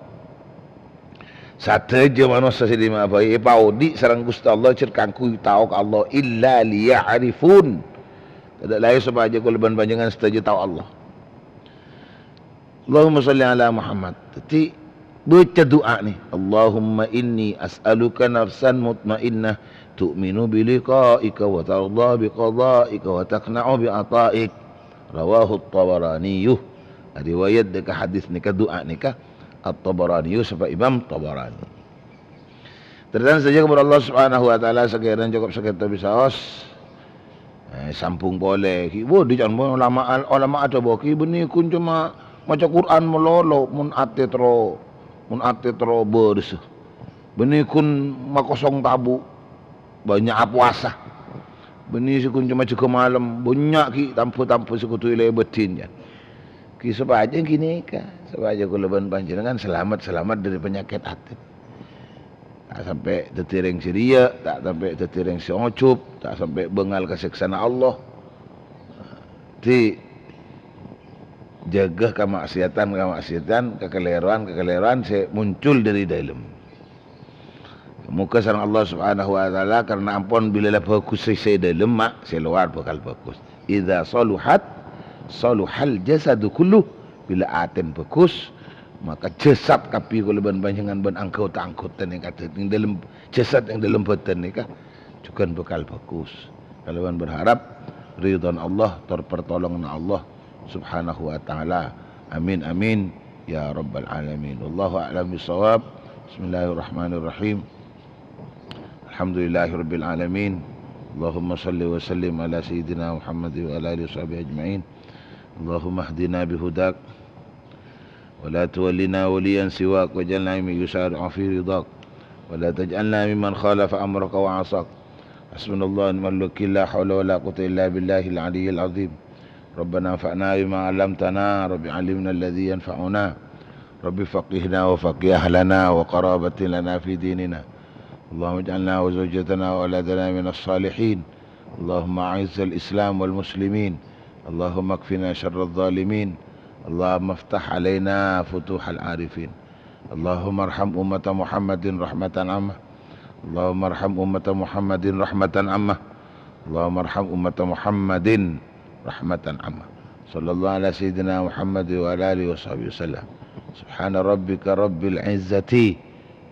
Sadhâjâ manossa sè dimma'a bhâi èpaodi' sareng Ghustè Allah jhâr kaangghuy tao ka Allah, illa liya'rifun. Tadâ' laèn sopajâ kaulâ bân panjhennengngan sadhâjâ tao Allah. Allahumma shalli ala Muhammad. Dhâddhi, bâca du'a nè, "Allahumma inni as'aluka nafsan mutmainnah tu'minu bi liqa'ika wa tardha bi qadha'ika wa taqna'u bi ata'ik." Rawahu At-Tabarani. Riwayat dâ' ka hadis nèka, du'a nèka, At-Tabarani, sapa Imam Tabarani. Tarètan sadhâjâ ka Allah Subhanahu wa Ta'ala, sakèrana cokop sakèto bisaos. Eh, sambhung polè. Ki, wo, di can ulama, ulama adhâbu, ki, bânnè ghun coma Maca Qur'an malolo, mon atè terro, mon atè terro bârâssa. Bânnè ghun makosong tabu', bânnya' apowasa. Bânnè sè ghun coma jâgâ malem, bânnya' ghi' tambhâ-tambhâ sè kodhu èlèbâdhin, yâ. Ghi' sopajâ ghânèka, sopajâ kaulâ bân panjhennengngan salamet, salamet dâri panyakèt atè. Ta' sampè' dhâddhi rèng sè rèya', ta' sampè' dhâddhi rèng sè ojub, ta' sampè' bângal ka sèksana Allah. Dhi, jâgâ kama'siyatan-kama'siyatan, kakalèrowan-kakalèrowan sè muncul dâri dâlem. Moghâ sareng Allah Subhanahu wa Ta'ala, karna ampon bilâ la bhâghus sè, sè dâlem, ma' sè lowar bhâkal bhâghus. "Idza saluhat, saluhal jasadu kullu." Bilâ atèna bhâghus, maka jasad kabbhi kaulâ bân panjhennengngan bân anggota-anggota nèka, neng dâlem jasad, neng dâlem bhâdhân nèka jhughân bhâkal bhâghus. Kalabân berharap ridhona Allah, tor pertolonganna Allah Subhanahu wa Ta'ala. Amin, amin, ya rabbal alamin. Wallahu a'lam bishawab. Bismillahirrahmanirrahim. Alhamdulillahirabbil alamin. Allahumma shalli wa sallim ala sayyidina Muhammad wa ala alihi washabihi ajma'in. Allahumma hdina bihudak. ولا تولنا وليا سواك واجعلنا ممن يسارع في رضاك ولا تجعلنا ممن خالف أمرك وعصاك. حسبنا الله ونعم الوكيل، لا حول ولا قوة إلا بالله العلي العظيم. ربنا انفعنا بما علمتنا، رب علمنا الذي ينفعنا، رب فقهنا وفقه أهلنا وقرابة لنا في ديننا. اللهم اجعلنا وزوجتنا وأولادنا من الصالحين. اللهم أعز الإسلام والمسلمين. اللهم اكفنا شر الظالمين. اللهم افتح علينا فتوح العارفين. اللهم ارحم أمة محمد رحمة عامة. اللهم ارحم أمة محمد رحمة عامة. اللهم ارحم أمة محمد رحمة عامة. صلى الله على سيدنا محمد وعلى آله وصحبه وسلم. سبحان ربك رب العزة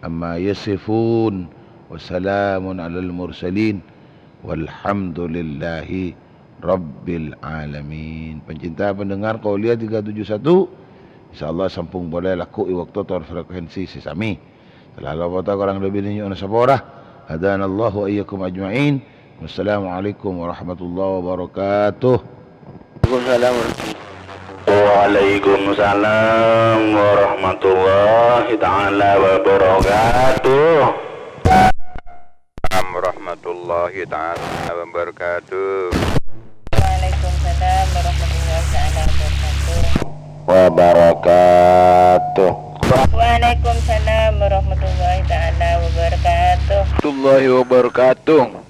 عما يصفون. وسلام على المرسلين. Walhamdulillahi rabbil alamin. Pencinta pendengar Qouliyah tiga tujuh satu, insyaallah sampung polè lagghu' è bâkto tor frekuensi sè samè. Terlalu foto kurang lebih nyo'on sapora. Hadanallahu wa iyyakum ajma'in. Wassalamualaikum warahmatullahi wabarakatuh. Waalaikumsalam. Waalaikumsalam warahmatullahi taala wabarakatuh. Warahmatullahi taala wabarakatuh. Waalaikumsalam warahmatullahi taala wabarakatuh. Wabarakatuh. Waalaikumsalam warahmatullahi taala wabarakatuh. Warahmatullahi wabarakatuh.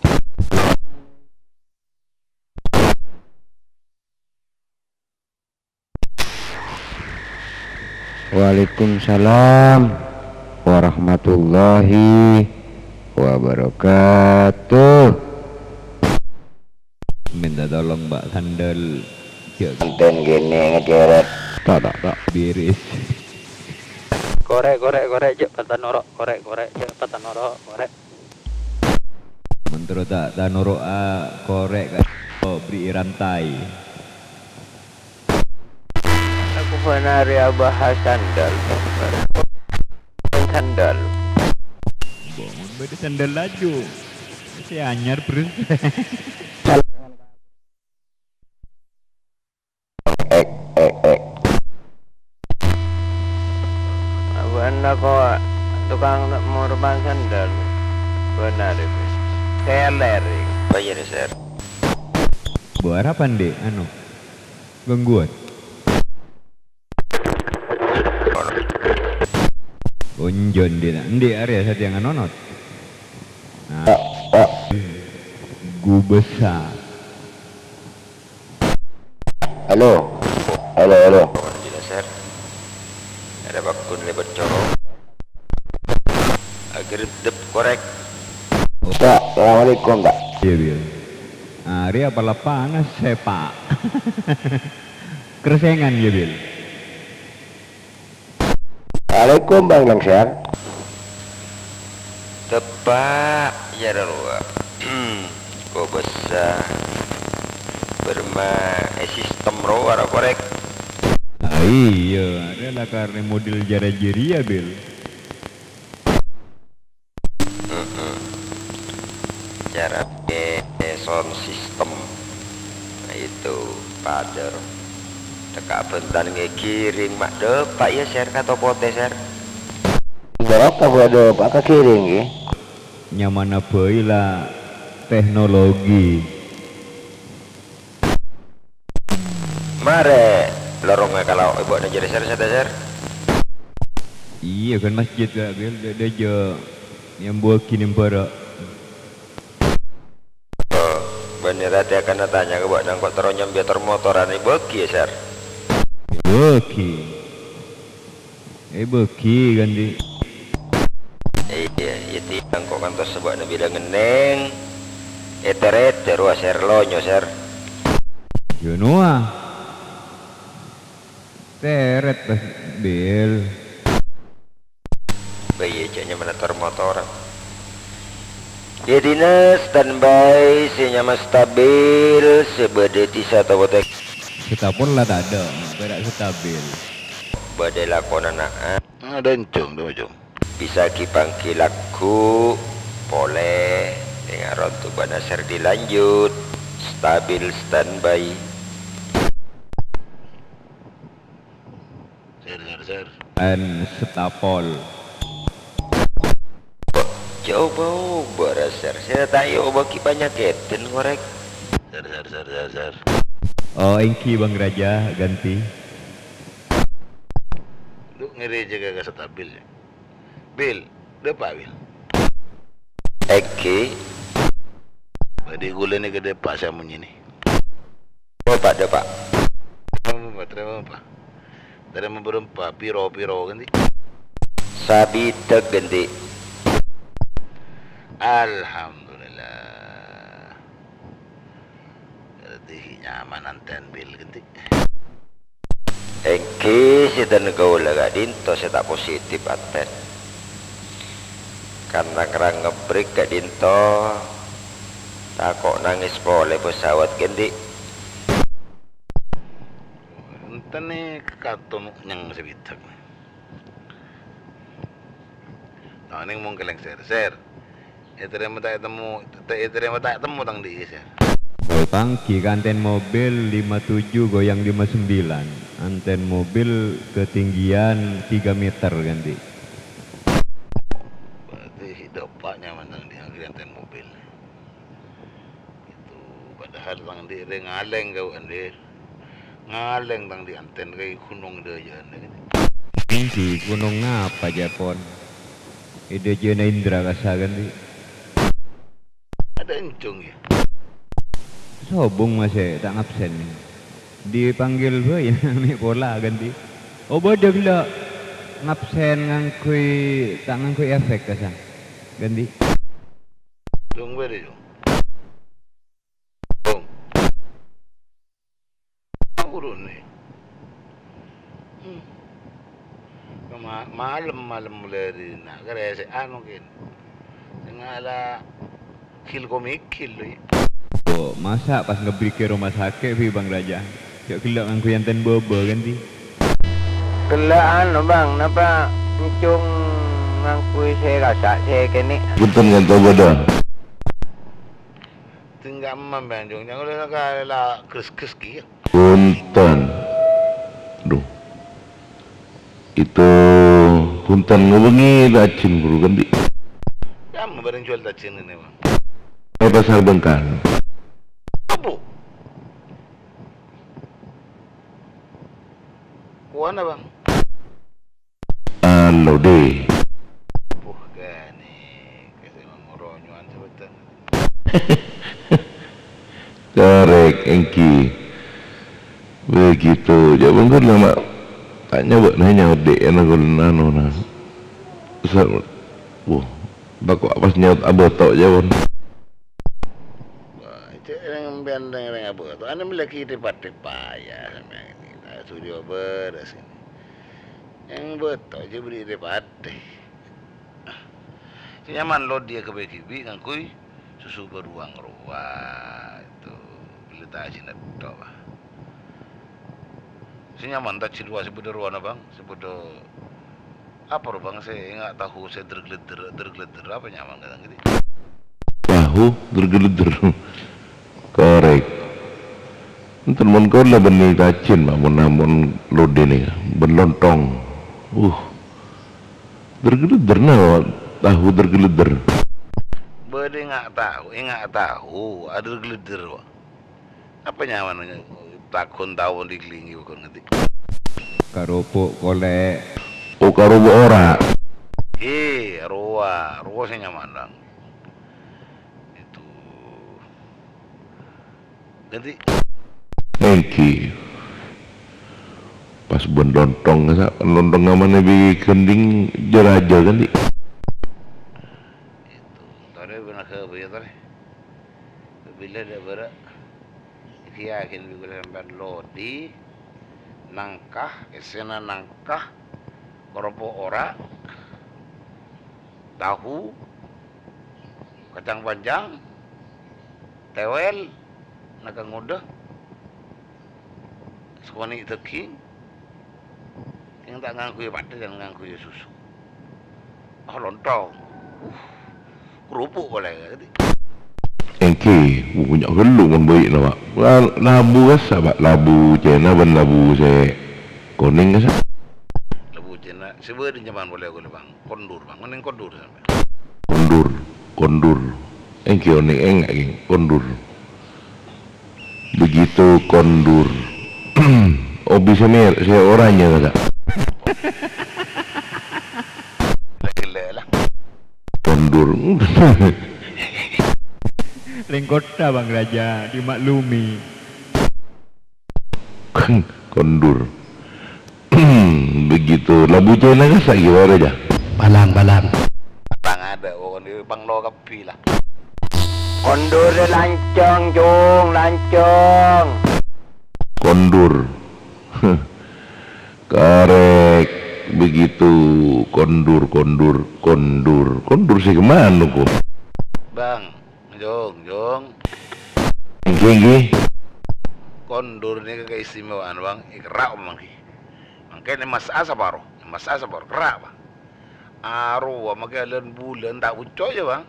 Waalaikumsalam warahmatullahi wabarakatuh. Minta tolong, Mbak, sandal. Jek. Enten gini ngeceret. Tak, tak, tak. Biris. Korek, korek, korek, jek patah norok. Korek, korek, jek patah norok, korek. Mentero ta', ta' noro'a korek ka-, oh, beri rantai. Aku pernah ria bahas sandal. Sandal. Bangun beda sandal laju. Saya anyar, bro. Ek, ek, ek. Bâ'na ko' tokang moroban sandal. Bâ'na rè. Keler. Apa ya, Sir? Buat apa, Ndik? Anu, gangguan? Onjon, Ndik. Ndik, arè satèya nganonot. Nah. Gubesa. Halo. Halo, halo. Jelas, Sir. Ada bakun lebat coro. Agar dep korek. Pak, assalamualaikum, Pak. Iya, Bil. Arè apa lapangan sepak? Keresengan, ya, Bil. Waalaikum, Bang Lengser. Teppa', ya, rowa. Kobessa. Berma, eh, sistem rowa ra korek. Ah, iya, ada lakar model jara-jaria, Bil. Mm-mm. Cara pakai sound system. Nah, itu, Father. Ka' bhântan ngèghirèng, ma' dâpa', yâ, Sèr, ka topotè, Sèr. Bârâmpa bâdâ pa' ka ghirèng, ghi? Nyamana bhâi la teknologi. Marè, lorong ka lao' è bâ'na jârèya, Sèr, satèya, Sèr. Iyâ, kan masjid, Kak, Bil, dâ', dâjâ nyambuwâghi nèmbârâ'. Bâ'na rèya tèya kana tanya ka bâ'na engko' terro nyambi tor-motoran èbâghi, yâ, Sèr? Èbâghi. Èbâghi, kan, Di'? Iyâ, iyâ, Di', engko' kantos bâ'na bilâ ngennèng. Ètèr-ètèr, rowa, Sèr, lonyo, Sèr. Yâ, nowa. Tèrèt, Bil. Bâi, jâ' nyamana tor-motoran. Yâ, dinah standby, sè nyama stabil, sè bâdâ è dhisa otabâ tè-, Setapol la tadâ', pèra' stabil. Bâdâ lakonana, a-, Adâ encong, dâ, encong. Bisa ghi-pangghi lagghu polè, ènga' rontu bâ'na Sèr dilanjut. Stabil, standby. Sèr, Sèr, Sèr. Èn setapol. Jhâ' obâ-obâ ra, Sèr. Sè ta' èobâ ghi' panyakèdhân, ngorèk. Sèr, Sèr, Sèr, Sèr, Sèr. Oh, èngghi, Bang Raja, ghântè. Lu ngèrè jâgâ ka stabil, yâ. Bil, dâpa', Bil. Èngghi. Bâdâ ghulâ nèka dâpa' sè amonyè nè. Dâpa', dâpa'. Tarèma bârâmpa, tarèma bârâmpa. Tarèma bârâmpa, piro, piro, ghântè? Sabidhâk, ghântè. Alhamdulillah. Berarti nyaman antèn, Bil, ghântè. Èngghi, sèdhâna kaulâ ka'dinto sè ta' positif antèn. Kan rang-rang ngebrek ka'dinto, tako' nangès polè pesawat, ghântè. Enten nè katon nyang sabidhâk. Nah, nèng mon kalèng Sèr, Sèr. Ètarèma ta' ètemmo, ta' ètarèma ta' ètemmo tang dhi'i, Sèr. Pangghi ka antèn mobil lima tujuh goyang lima sembilan. Antèn mobil ketinggian tiga meter, ghântè. Berarti dâpa' nyaman tang dhi'i, angghi antèn mobil. Itu padahal tang dhi'i rè ngalèng ka'dinto, Bil. Ngalèng tang dhi'i antèn ka ghunong dâjâ'ân, ghântè. Èngghi, ghunong napa, jhâ' pon? È dâjâna Indra Kasa, ghântè. Adâ encong, yâ. Sobung masè ta' ngabsen. Dipanggil bhâi, mè' pola, ghântè. Oh, bâdâ ghellâ' ngabsen ngangghuy, ta' ngangghuy efek, Kasa. Ghântè. Dong bâdâ, Jong. Dong. Urun, nè. Hmm. Ma-, malem-malem mulai rina, karè sè anu, kèn. Sè ngala' gil komik gil, lho, yâ. Oh, masa' pas ngebrek ka rumah sakit, Bi, Bang Raja? Jhâ' ghellâ' ngangghuy antèn bâbâ, ghântè? Ghellâ' anu, Bang, napa encong ngangghuy sè kassa' sè kènè'? Bhunten, ghântè bâdâ. Tinggal mamang, Jong. Jangan udah kala gres-gres, ghi. Bhunten. Duh. Itu bhunten ngobângè tajin buru ghântè. Kamu bareng jual tajin ini, Bang. È Pasar Bengkal. Apa? Kuana, Bang. Anu, Di. Puh, gani, kasih ngoronyoan sebutan. Korèk, èngghi. Begitu. Jhâ' bângkèr la, Ma'. Ta' nyaot, nyaot, Di', ana kulâ anu, na. Sa-, wah, tako' pas nyaot abâto', jhâ' pon. Wah, cè' rèng-, sampèyan rèng-rèng abâto'. Ana mè' lagi dipatè paya sampèyan ini. Ta' suryo bârâs ini. Yang bâto' jhâ' bâri' dipatè. Sè nyaman lodiyâ ka bâghi bi' ngangghuy susu bâruwâng rowa. Itu bâli tajin tok, Bang. Sè nyaman tajin rowa sè bâdâ rowana, Bang. Sè bâdâ apa rowa, Bang, sè enga' tahu sè der-gleder, der-gleder apa nyaman kadang gitu? Tahu der-gleder. Korèk. Enten mon kaulâ bânnè tajin, Pak, mon, mon lodè nèka, bân lontong. Uh. Der-gledder na, tahu der-gledder. Bâdâ enga' tahu, enga' tahu, ader-gledder, Pak. Apa nyamana takon tahu mon dikelilingi bukan ngerti? Karopok kolè'. Oh, karopok ora. Eh, rowa, rowa sè nyaman, Bang. Itu. Ganti. Èngghi. Pas bân lontong, sa-, lontong ngamana bi' gendhing jârâjâ, ganti. Itu. Torè bân aghâbây, torè. Bilâ dâ' bârâ'. Èyakin bi' kaulâ sampèyan lodè, nangka, èssèna nangka, karopok ora', tahu, kacang panjang, tewel, nangka ngodâ, sakonè' dhâging, kèng ta' ngangghuy padâ, jhân ngangghuy susu. Ah, lontong. Uh, kerupuk polè. Èngghi, bânnya' ghâllu mon bâi' na, Pak. La-, labu kassa', Pak. Labu Cèna bân labu sè konèng kassa'. Labu Cèna, sè bâdâ nyaman polè ghâllu, Bang. Kondur, Bang. Onèng kondur sampèyan? Kondur, kondur. Èngghi, onèng enga', ghi, kondur. Begitu kondur. Obi sè mer-, sè oranyè, kassa'. Gellâ' la. Kondur. Lèng kottha, Bang Raja, dimaklumi. Kondur. Begitu labu Cèna kassa' ghi, Pak Raja. Palang, palang. Palang adâ', pokokna panglo kabbhi la. Kondur lancong, Jung, lancong. Kondur. Karèk. Begitu kondur, kondur, kondur. Kondur sè kemana, Ko? Bang. Jung, Jung. Èngghi, èngghi. Kondur nèka keistimewaan, Bang, èkerra' mangkèn. Mangkèn èmassa saparo, èmassa saparo, kerra', Bang. Arowa makè lan-bulân ta' bucco' yâ, Bang.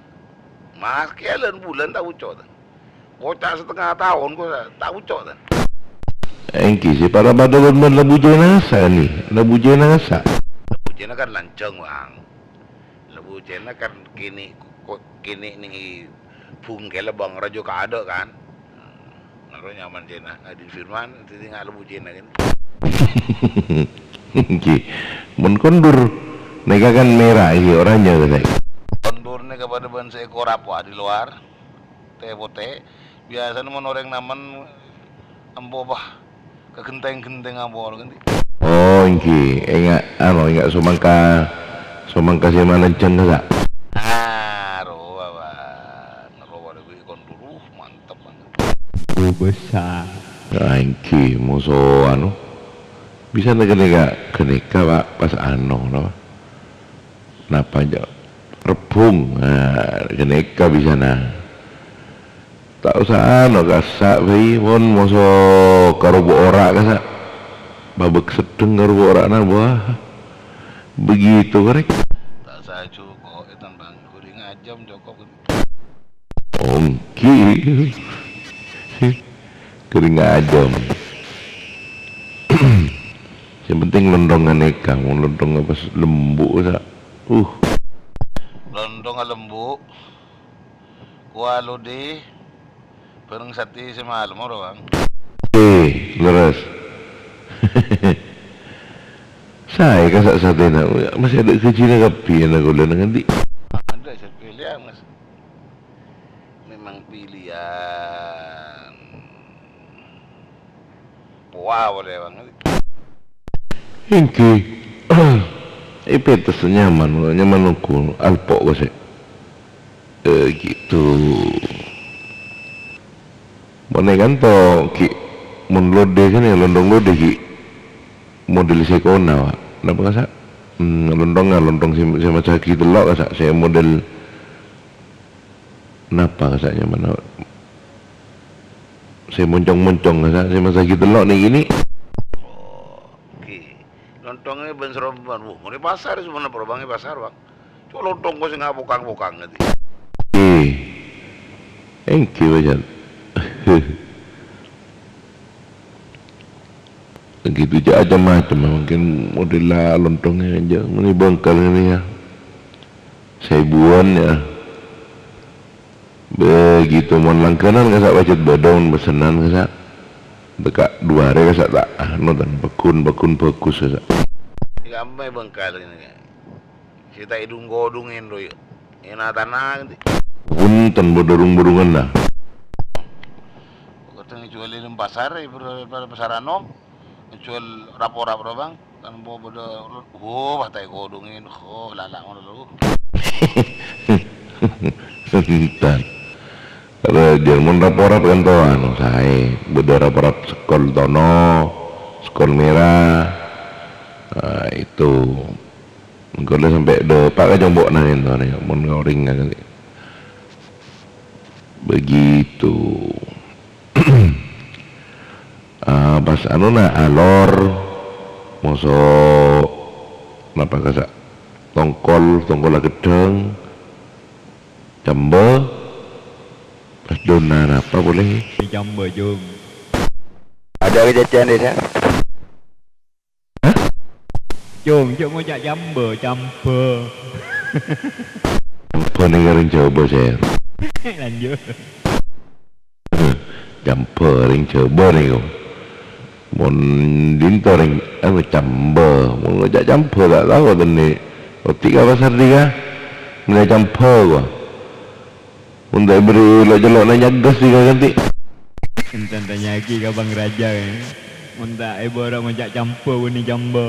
Makè lan-bulân ta' bucco', ta'. Koca' satengnga taon ko ta' bucco', ta'. Èngghi sè para-para bân labu Cèna kassa' nè, labu Cèna kassa'. Labu Cèna kan lancong, Bang. Labu Cèna kan kènè', ko-, kènè' nèng è bungkèlla bâng rajâ kaadâ' kan. Naro nyaman Cèna, Adil Firman, dhâddhi nga' labu Cèna kan. Èngghi. Mon kondur, nèka kan mèra, èngghi, oranyè, kassa'. Kondur nèka padâ bân saèko rapowa di luar. Tè-potè. Biyasana mon orèng namen ampo, bah, ka ghentèng-ghentèng ampo, kan, Di? Oh, èngghi. Enga', anu, enga' somangka, somangka sè malanjhâng, kassa'? Ah, rowa, Bang. Rowa dâggi' kondur, uh, mantep banget. Oh, besar. Ah, èngghi, moso, anu, bisa nèka, nèka, ghânèka, Pak, pas anu, napa? Napa, Cok? Rebbhung. Nah, ghânèka bisana. Ta' osa ano, kassa' bhâi, mon moso karopo' ora', kassa'. Babâk seddheng karopo' ora'na, wah. Begitu, korèk. Ta' osa jhuko', ètan, Bang. Ghuri ngajâm cokop. Onggi. Ghuri ngajâm. Sè penting lonthongnga nèka, mon lonthongnga pas lembu', sa-, uh. Lonthongnga lembu', kowa lodhi, bhâreng satè sè malem, ora, Bang? Eh, lerres. Saè kassa' satèna, masih ada gajina kabbhi, ana' kaulâ nang endi? Ada, saya pilih, Mas. Memang pilihan. Powa polè, Bang. Èngghi. È Petes nyaman, nyaman ongghu, alpo' kosè. Eh, gitu. Mon è kanto, ghi' mon lodhi kan ya, lonthong lodhi ghi' model sèkona, Pak. Napa, kassa'? Hmm, lonthongnga, lonthong sè, sè masagi tello', kassa', sè model Napa kassa' nyamana? Sè moncong-moncong kassa', sè masagi tello' nèng kènè'. Oke. Lonthongnga bân seroban. Wah, mon è pasar, sebenarnya perbangnga pasar, Bang. Cuma lonthong kok sè ngapokang-pokang ngerti. Eh. Èngghi, Pak Jan. Gitu jâ' macem-macem, mungkin modella lontong jâ', mènè bengkal ngènè yâ. Saèbuwân yâ. Begitu mon langghânan kassa' pajhât bâdâ, mon pesennan kassa'. Tèka' duwâ arè kassa' ta' anu, tan paggun-paggun bhâghus kassa'. Iyâ, ampè bengkal ngènè yâ. Sè ta' èdhung-kodhungè rowa. Èna tana nganti. Bhunten, bâdâ rung-bhurungan, nah. Kadhâng èjhuwâl è pasar, è pasar anom. Èjhuwâl rap-orap rowa, Bang. Kan po bâdâ, oh, pas ta' èkodhungè, oh, lala' ngono lho. Enten. Rajâ mon rap-orap kan to, anu, saè. Bâdâ rap-orap sekkol tono, sekkol mèra. Nah, itu. Engko' la sampè' dâpa' ka compo'na ènto rè, mon orèng nganti. Begitu. Ah, pas anu na alor, moso' napa kassa' tongkol, tongkolla ghedhâng, cambâ, pas dâunna napa polè? Cambâ, Jung. Ada kejadian di sana. Hah? Jung, jhâ' ngoca' cambâ, cambâ. Cambâ nèng orèng Jhâbâ, Sèr. Lanjut. Cambâ orèng Jhâbâ nèko. Mon dinto orèng, anu, cambâ. Mon ngoca' cambâ ta' tao tènè. Odi' ka pasar dika. Mellè cambâ, ko. Mon ta' èberri' lo'-cello'na nyagghâs dika ghânti. Enten tanya'aghi ka Bang Raja, ya. Mon ta' èberri' ngoca' cambâ, bânnè cambâ.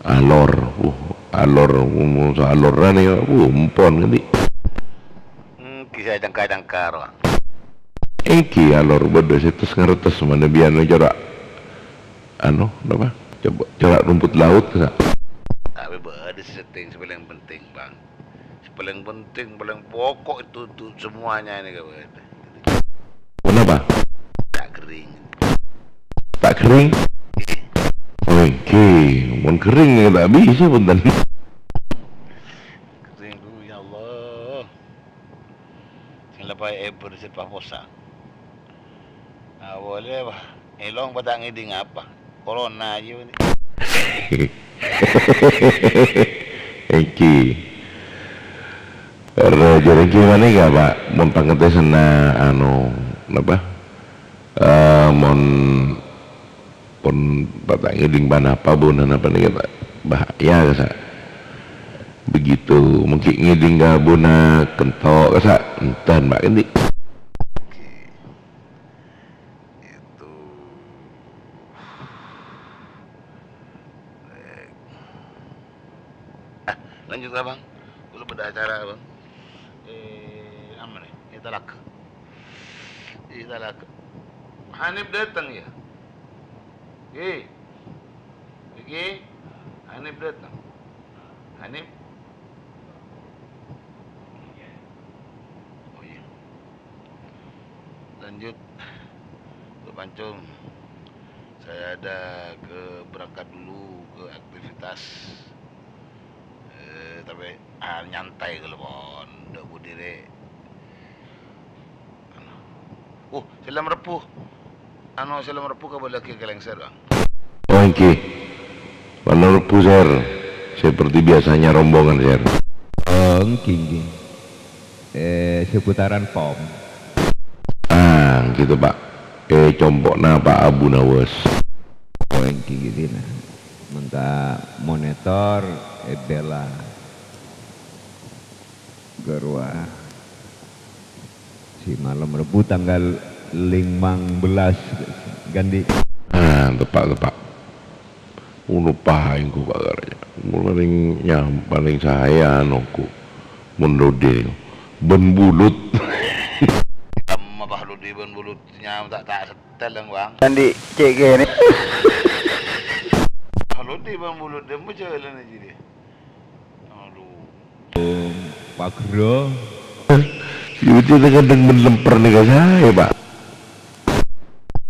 Alor, uh, alor, moso' alorra nèko, uh, empon ghânti. Hmm, kisah cangka-cangka, rowa. Èngghi alor bâdâ sèttong ngartos manabi anu cora'. Anu, napa? Coba, cora' rumput laut, sa'. Tapè bâdâ sèttong sè palèng penting, Bang. Sè palèng penting, palèng pokok itu, itu semuanya ini, kawan. Kenapa? Ta' ghering. Ta' ghering? Oke, mon ghering ya ta' bisa, punten. Ghering dulu, ya Allah. Sè la paè èbâr sè paposa. Awalnya, wah, èlong pa ta' ngèdhing apa? Corona aja ini. Èngghi. Rajâ èngghi manèka, Pak, mon pangatèsanna, anu, napa? Eh, mon pon pa ta' ngèdhing pa-napa bhunana panèka, Pak, bahaya, kassa'. Begitu, mungkin ngèdhing ka bhuna kento', kassa', enten, Pak, ghânti. Oke. Itu. Baik. Ah, lanjut, Abang. Dulu bâdâ acara, Bang. Eh, apa nih? Italak. Italak. Hanif datang, ya? Eh. Iki Hanif datang. Hanif. Oh, iya. Lanjut. Untuk Pancung. Saya ada ke berangkat dulu ke aktivitas. Eh, tapi, ah, nyantai kalau pon. Ndak budi rek. Oh, sè la Rebbhu. Anu, sè la Rebbhu kabâlâaghi ka lèngsèr, Bang. Oh, èngghi. Malem Rebbhu, Sèr. Seperti biasanya rombongan, Sèr. Oh, èngghi, èngghi. Eh, seputaran pom. Ah, gitu, Pak. Eh, compo'na Pak Abu Nawas. Oh, èngghi, gitu, nah. Menta monitor, eh, bela. Garwa. Si malem Rebbhu tanggal limang belas, Gandhi. Ah, teppa', teppa'. Unu paèng ku pagarnya. Mulai nyam, paling saya anu ku. Mun Lodi niku. Bân bulut. Amma Pak Lodi bân bulut nyam ta', ta' setel, Bang. Gandhi, cek kene. Pak Lodi bân bulut, demo jalan aja dia. Aduh. Pagerra. Yudi kadhâng men lemper nèka saè, Pak.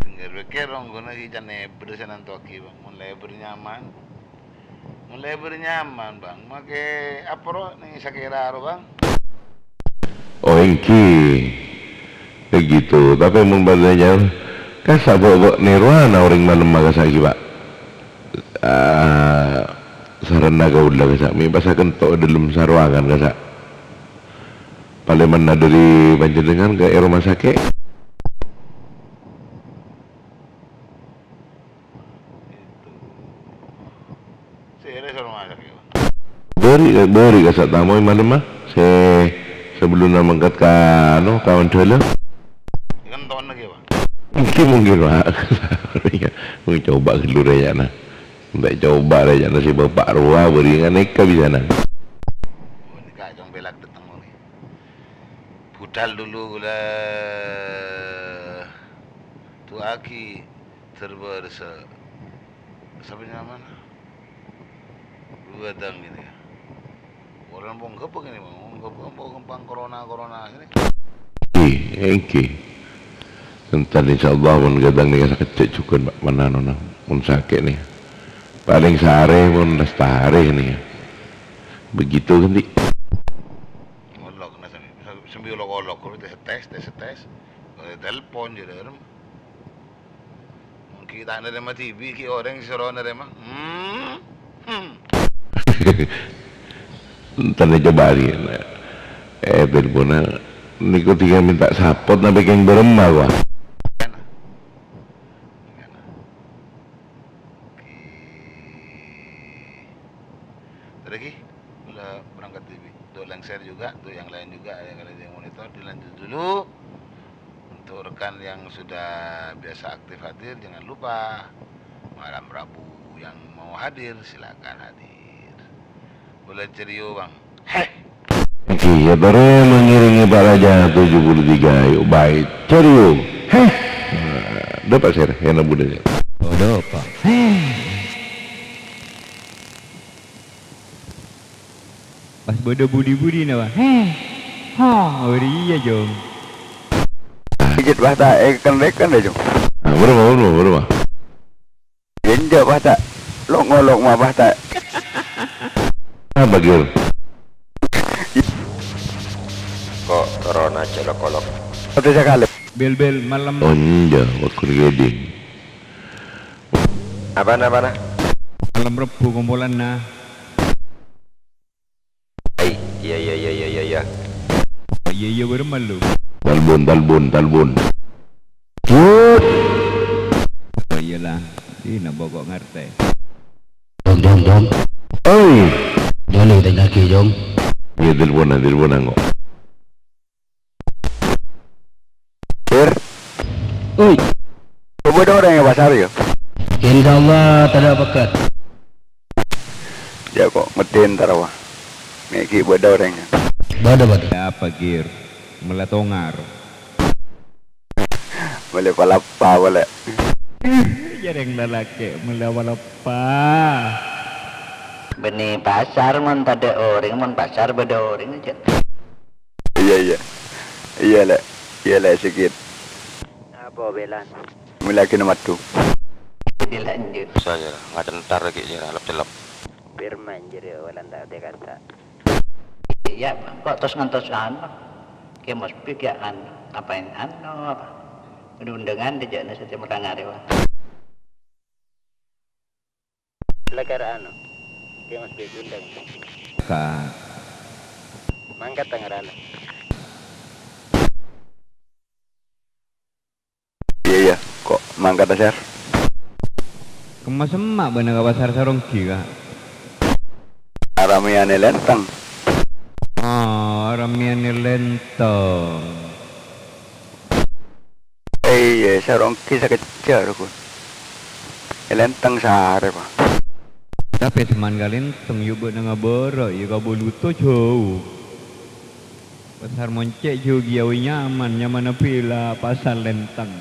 Pikir-pikir, wong kono iki can lebbher sè nantoaghi, Pak. Mon lebbher nyaman. Mon lebbher nyaman, Bang. Make apa ro ning sakera ro, Bang? Oh, èngghi. Begitu. Tapi mon pertanyaan, Kassa' bâ'-bâ' nèrowana orèng malemma kassa' ghi, Pa'. Ah, sarana kaulâ kassa' mè' pas akento' è dâlem sarowangan kassa'. Palèmanna dâri panjhennengngan ka è rumah sakè'. Sèrè sareng masak, ya, Pak. Bâri', bâri' kassa' tamoy malemma, sè sabellunna mangkat ka, anu, ka Mandala. Kan taon lagi, Pak. Mungkin, mungkin, Pak. Mungkin coba dulu rèyana. Ènta' coba rèyana sè bapa' rowa bâri' nganèka bisana. Oh, ini Kak Jong Belak datang, Bang. Budal dulu, lah. Tu'aghi terberse. Sapa nyamana? Dua dang ini ya. Orang pong gepeng ini, Bang. Pong gepeng, pong gepeng corona, corona ini. Èngghi, èngghi. Enten, insyaallah, mon ghâdhâng nèka sakejjhâ' jhughân, Pak, mananona. Mon sakè' nèka. Palèng saarè, mon lastarè nèka. Begitu, kan, Di? Olok, nah, sambi, sambi olok-olok, terus tes, tes, tes. Oleh telepon, jadi, Mungkin ta' narèma dhibi', ghi' orèng soro narèma. Hmm. Hmm. Enten coba ri. Eh, telponna niku dhika mènta sapot napa kèng bârâmma, wah. Terus, Ki, kaulâ berangkat dhibi'. Untuk lengser juga, untuk yang lain juga, yang lain yang monitor, dilanjut dulu. Untuk rekan yang sudah biasa aktif hadir, jangan lupa malam Rabu yang mau hadir, silakan hadir. Boleh cerio, Bang. Heh. Èngghi, ya, terus mengiringi Pak Raja tujuh puluh tiga, ayo, baik, cerio. Heh. Nah, dapat, Sir, ya, Nabu, deh. Oh, dapat. Heh. Pas bâdâ budi-budina, Pak. Heh. Hah, oh, iyâ, Jong. Pijit, Pak, ta', eh, kan-, kan, deh, Jong. Ah, bârâmma, bârâmma, bârâmma. Enjâ', Pak, ta'. Lok-ngolok ma', Pak, ta'. Apa, Gir? Kok corona jâ' lok-ngolok? Ada sekali. Bel-bel, malem. Oh, enjâ', waktu gèdhing. Apana, apana? Malem Rebbhu kompolanna. Ai, iyâ, iyâ, iyâ, iyâ, iyâ, iyâ. Iyâ, iyâ, bârâmma lu? Talbun, talbun, talbun. Yut. Oh, iyâlah. Dina bâ' kok ngartè. Jong, jong, jong. Oi. Jong, lu tanya ki, jong. Iyâ, telpon, telpon, anggo. Sir. Oi. Kok bâdâ orèng è pasar, yâ? Insyaallah, tadâ' pèkkèr. Yâ, kok ngèdhing entar, wah. Mè' ghi' bâdâ orèng, yâ? Bâdâ, bâdâ. Apa, Gir? Mellè tongar. Mellè palappa, mellè. Jhâreng lalakè' mellè palappa. Bânnè pasar mon tadâ' orèng, mon pasar bâdâ orèng, jhâ'. Iyâ, iyâ. Iyâ, Lè'. Iyâ, Lè', sakè'. Apa, Belan? Mulaghina madhu. Dilanjut. Saya ngacentar lagi, ya, lep-celep. Firman jârèya, Belan, ta' tè kata. Iyâ, kok terros ngantos anu? Kè Mosbik yâ anu, ngapain anu? Undhângan dâjâna sè merangare, wah. Lakar anu, Kè Mosbik undhâng. Ka. Mangkat tangaran. Iyâ, iyâ. Kok mangkat, Sir? Kemma semma' bâ'na ka pasar Saronggi, Ka'? Aramèyanna Lenteng. Oh, aramèyanna Lenteng. Iyâ, Saronggi sakejjhâ', Rukun. È Lenteng sarè, Pa'. Tapè semman ka Lenteng, yâ bâ'na ngabârâ', yâ ka Buluto jhâu. Pasar Moncè' jhâu ghi' awè nyaman, nyamanna bhilâ Pasar Lenteng.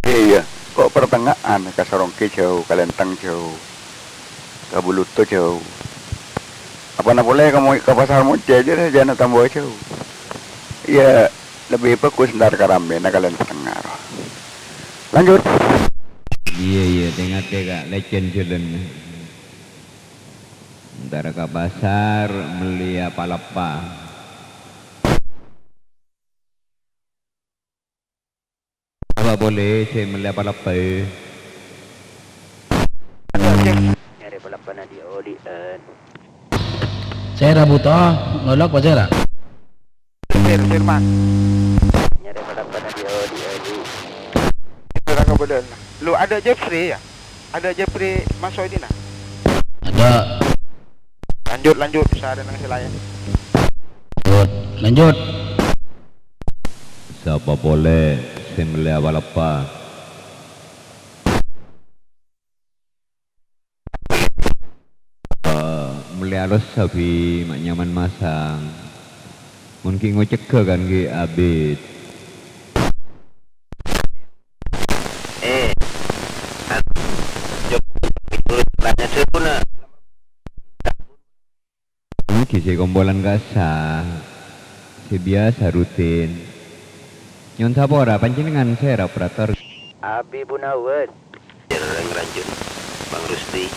Iyâ, kok pertengahan, ka Saronggi jhâu, ka Lenteng jhâu, ka Buluto jhâu. Apana polè ka Mo-, ka Pasar Moncè' jârèya jhâna tambâ jhâu. Iyâ, lebbi bhâghus entar ka ramèna ka Lenteng aro. Lanjut. Iyâ, iyâ, tè-ngatè, Ka', lècèn jhâlânna. Entar ka pasar mellèya palappa. Polè sè mellè apa-apa, è. Nyarè apa-apa na dioli'an. Sèra buto, ngolok apa sèra? Fir-, Firman. Nyarè apa-apa na dioli'an. Itu kakak bodoh. Lu ada Jeffrey ya? Ada Jeffrey masuk ini nah. Ada. Lanjut, lanjut. Bisa ada nang selain. Lanjut, lanjut. Sapa polè sè mellè apa-apa? Eh, mellè alos sabi ma' nyaman masang. Mon ghi' ngocegghâ kan ghi' abit. Eh, an-, jok, tanya sè puna. Ngghi sè kompolan kassa', sè biyasa rutin. Nyo'on sapora, panjhennengngan sèra operator. Abi Bunawan. Reng Ranjun, Bang Rusdi.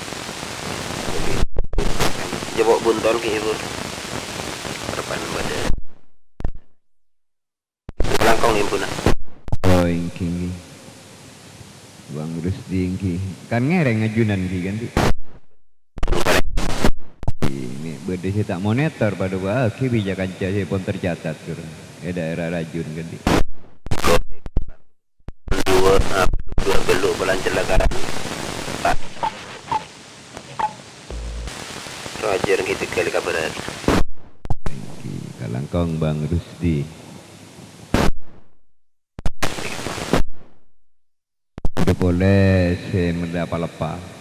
Jebok bunton ki ibu. Repan pada. Langkong ibu nak. Oh, èngghi, èngghi. Bang Rusdi èngghi. Kan ngèrèng ajunan ghi, kan, Di? Ini bâdâ sè ta' monitor, padâ bâ'âghi bija kanca sè pon tercatat, Sur. È daerah Rajun, kan, Di? Dua, ah, dua bellu' bulan celakaan. Roger gitu kali kabar. Èngghi, kalangkong Bang Rusdi. Bâdâ polè sè mellè apa-apa.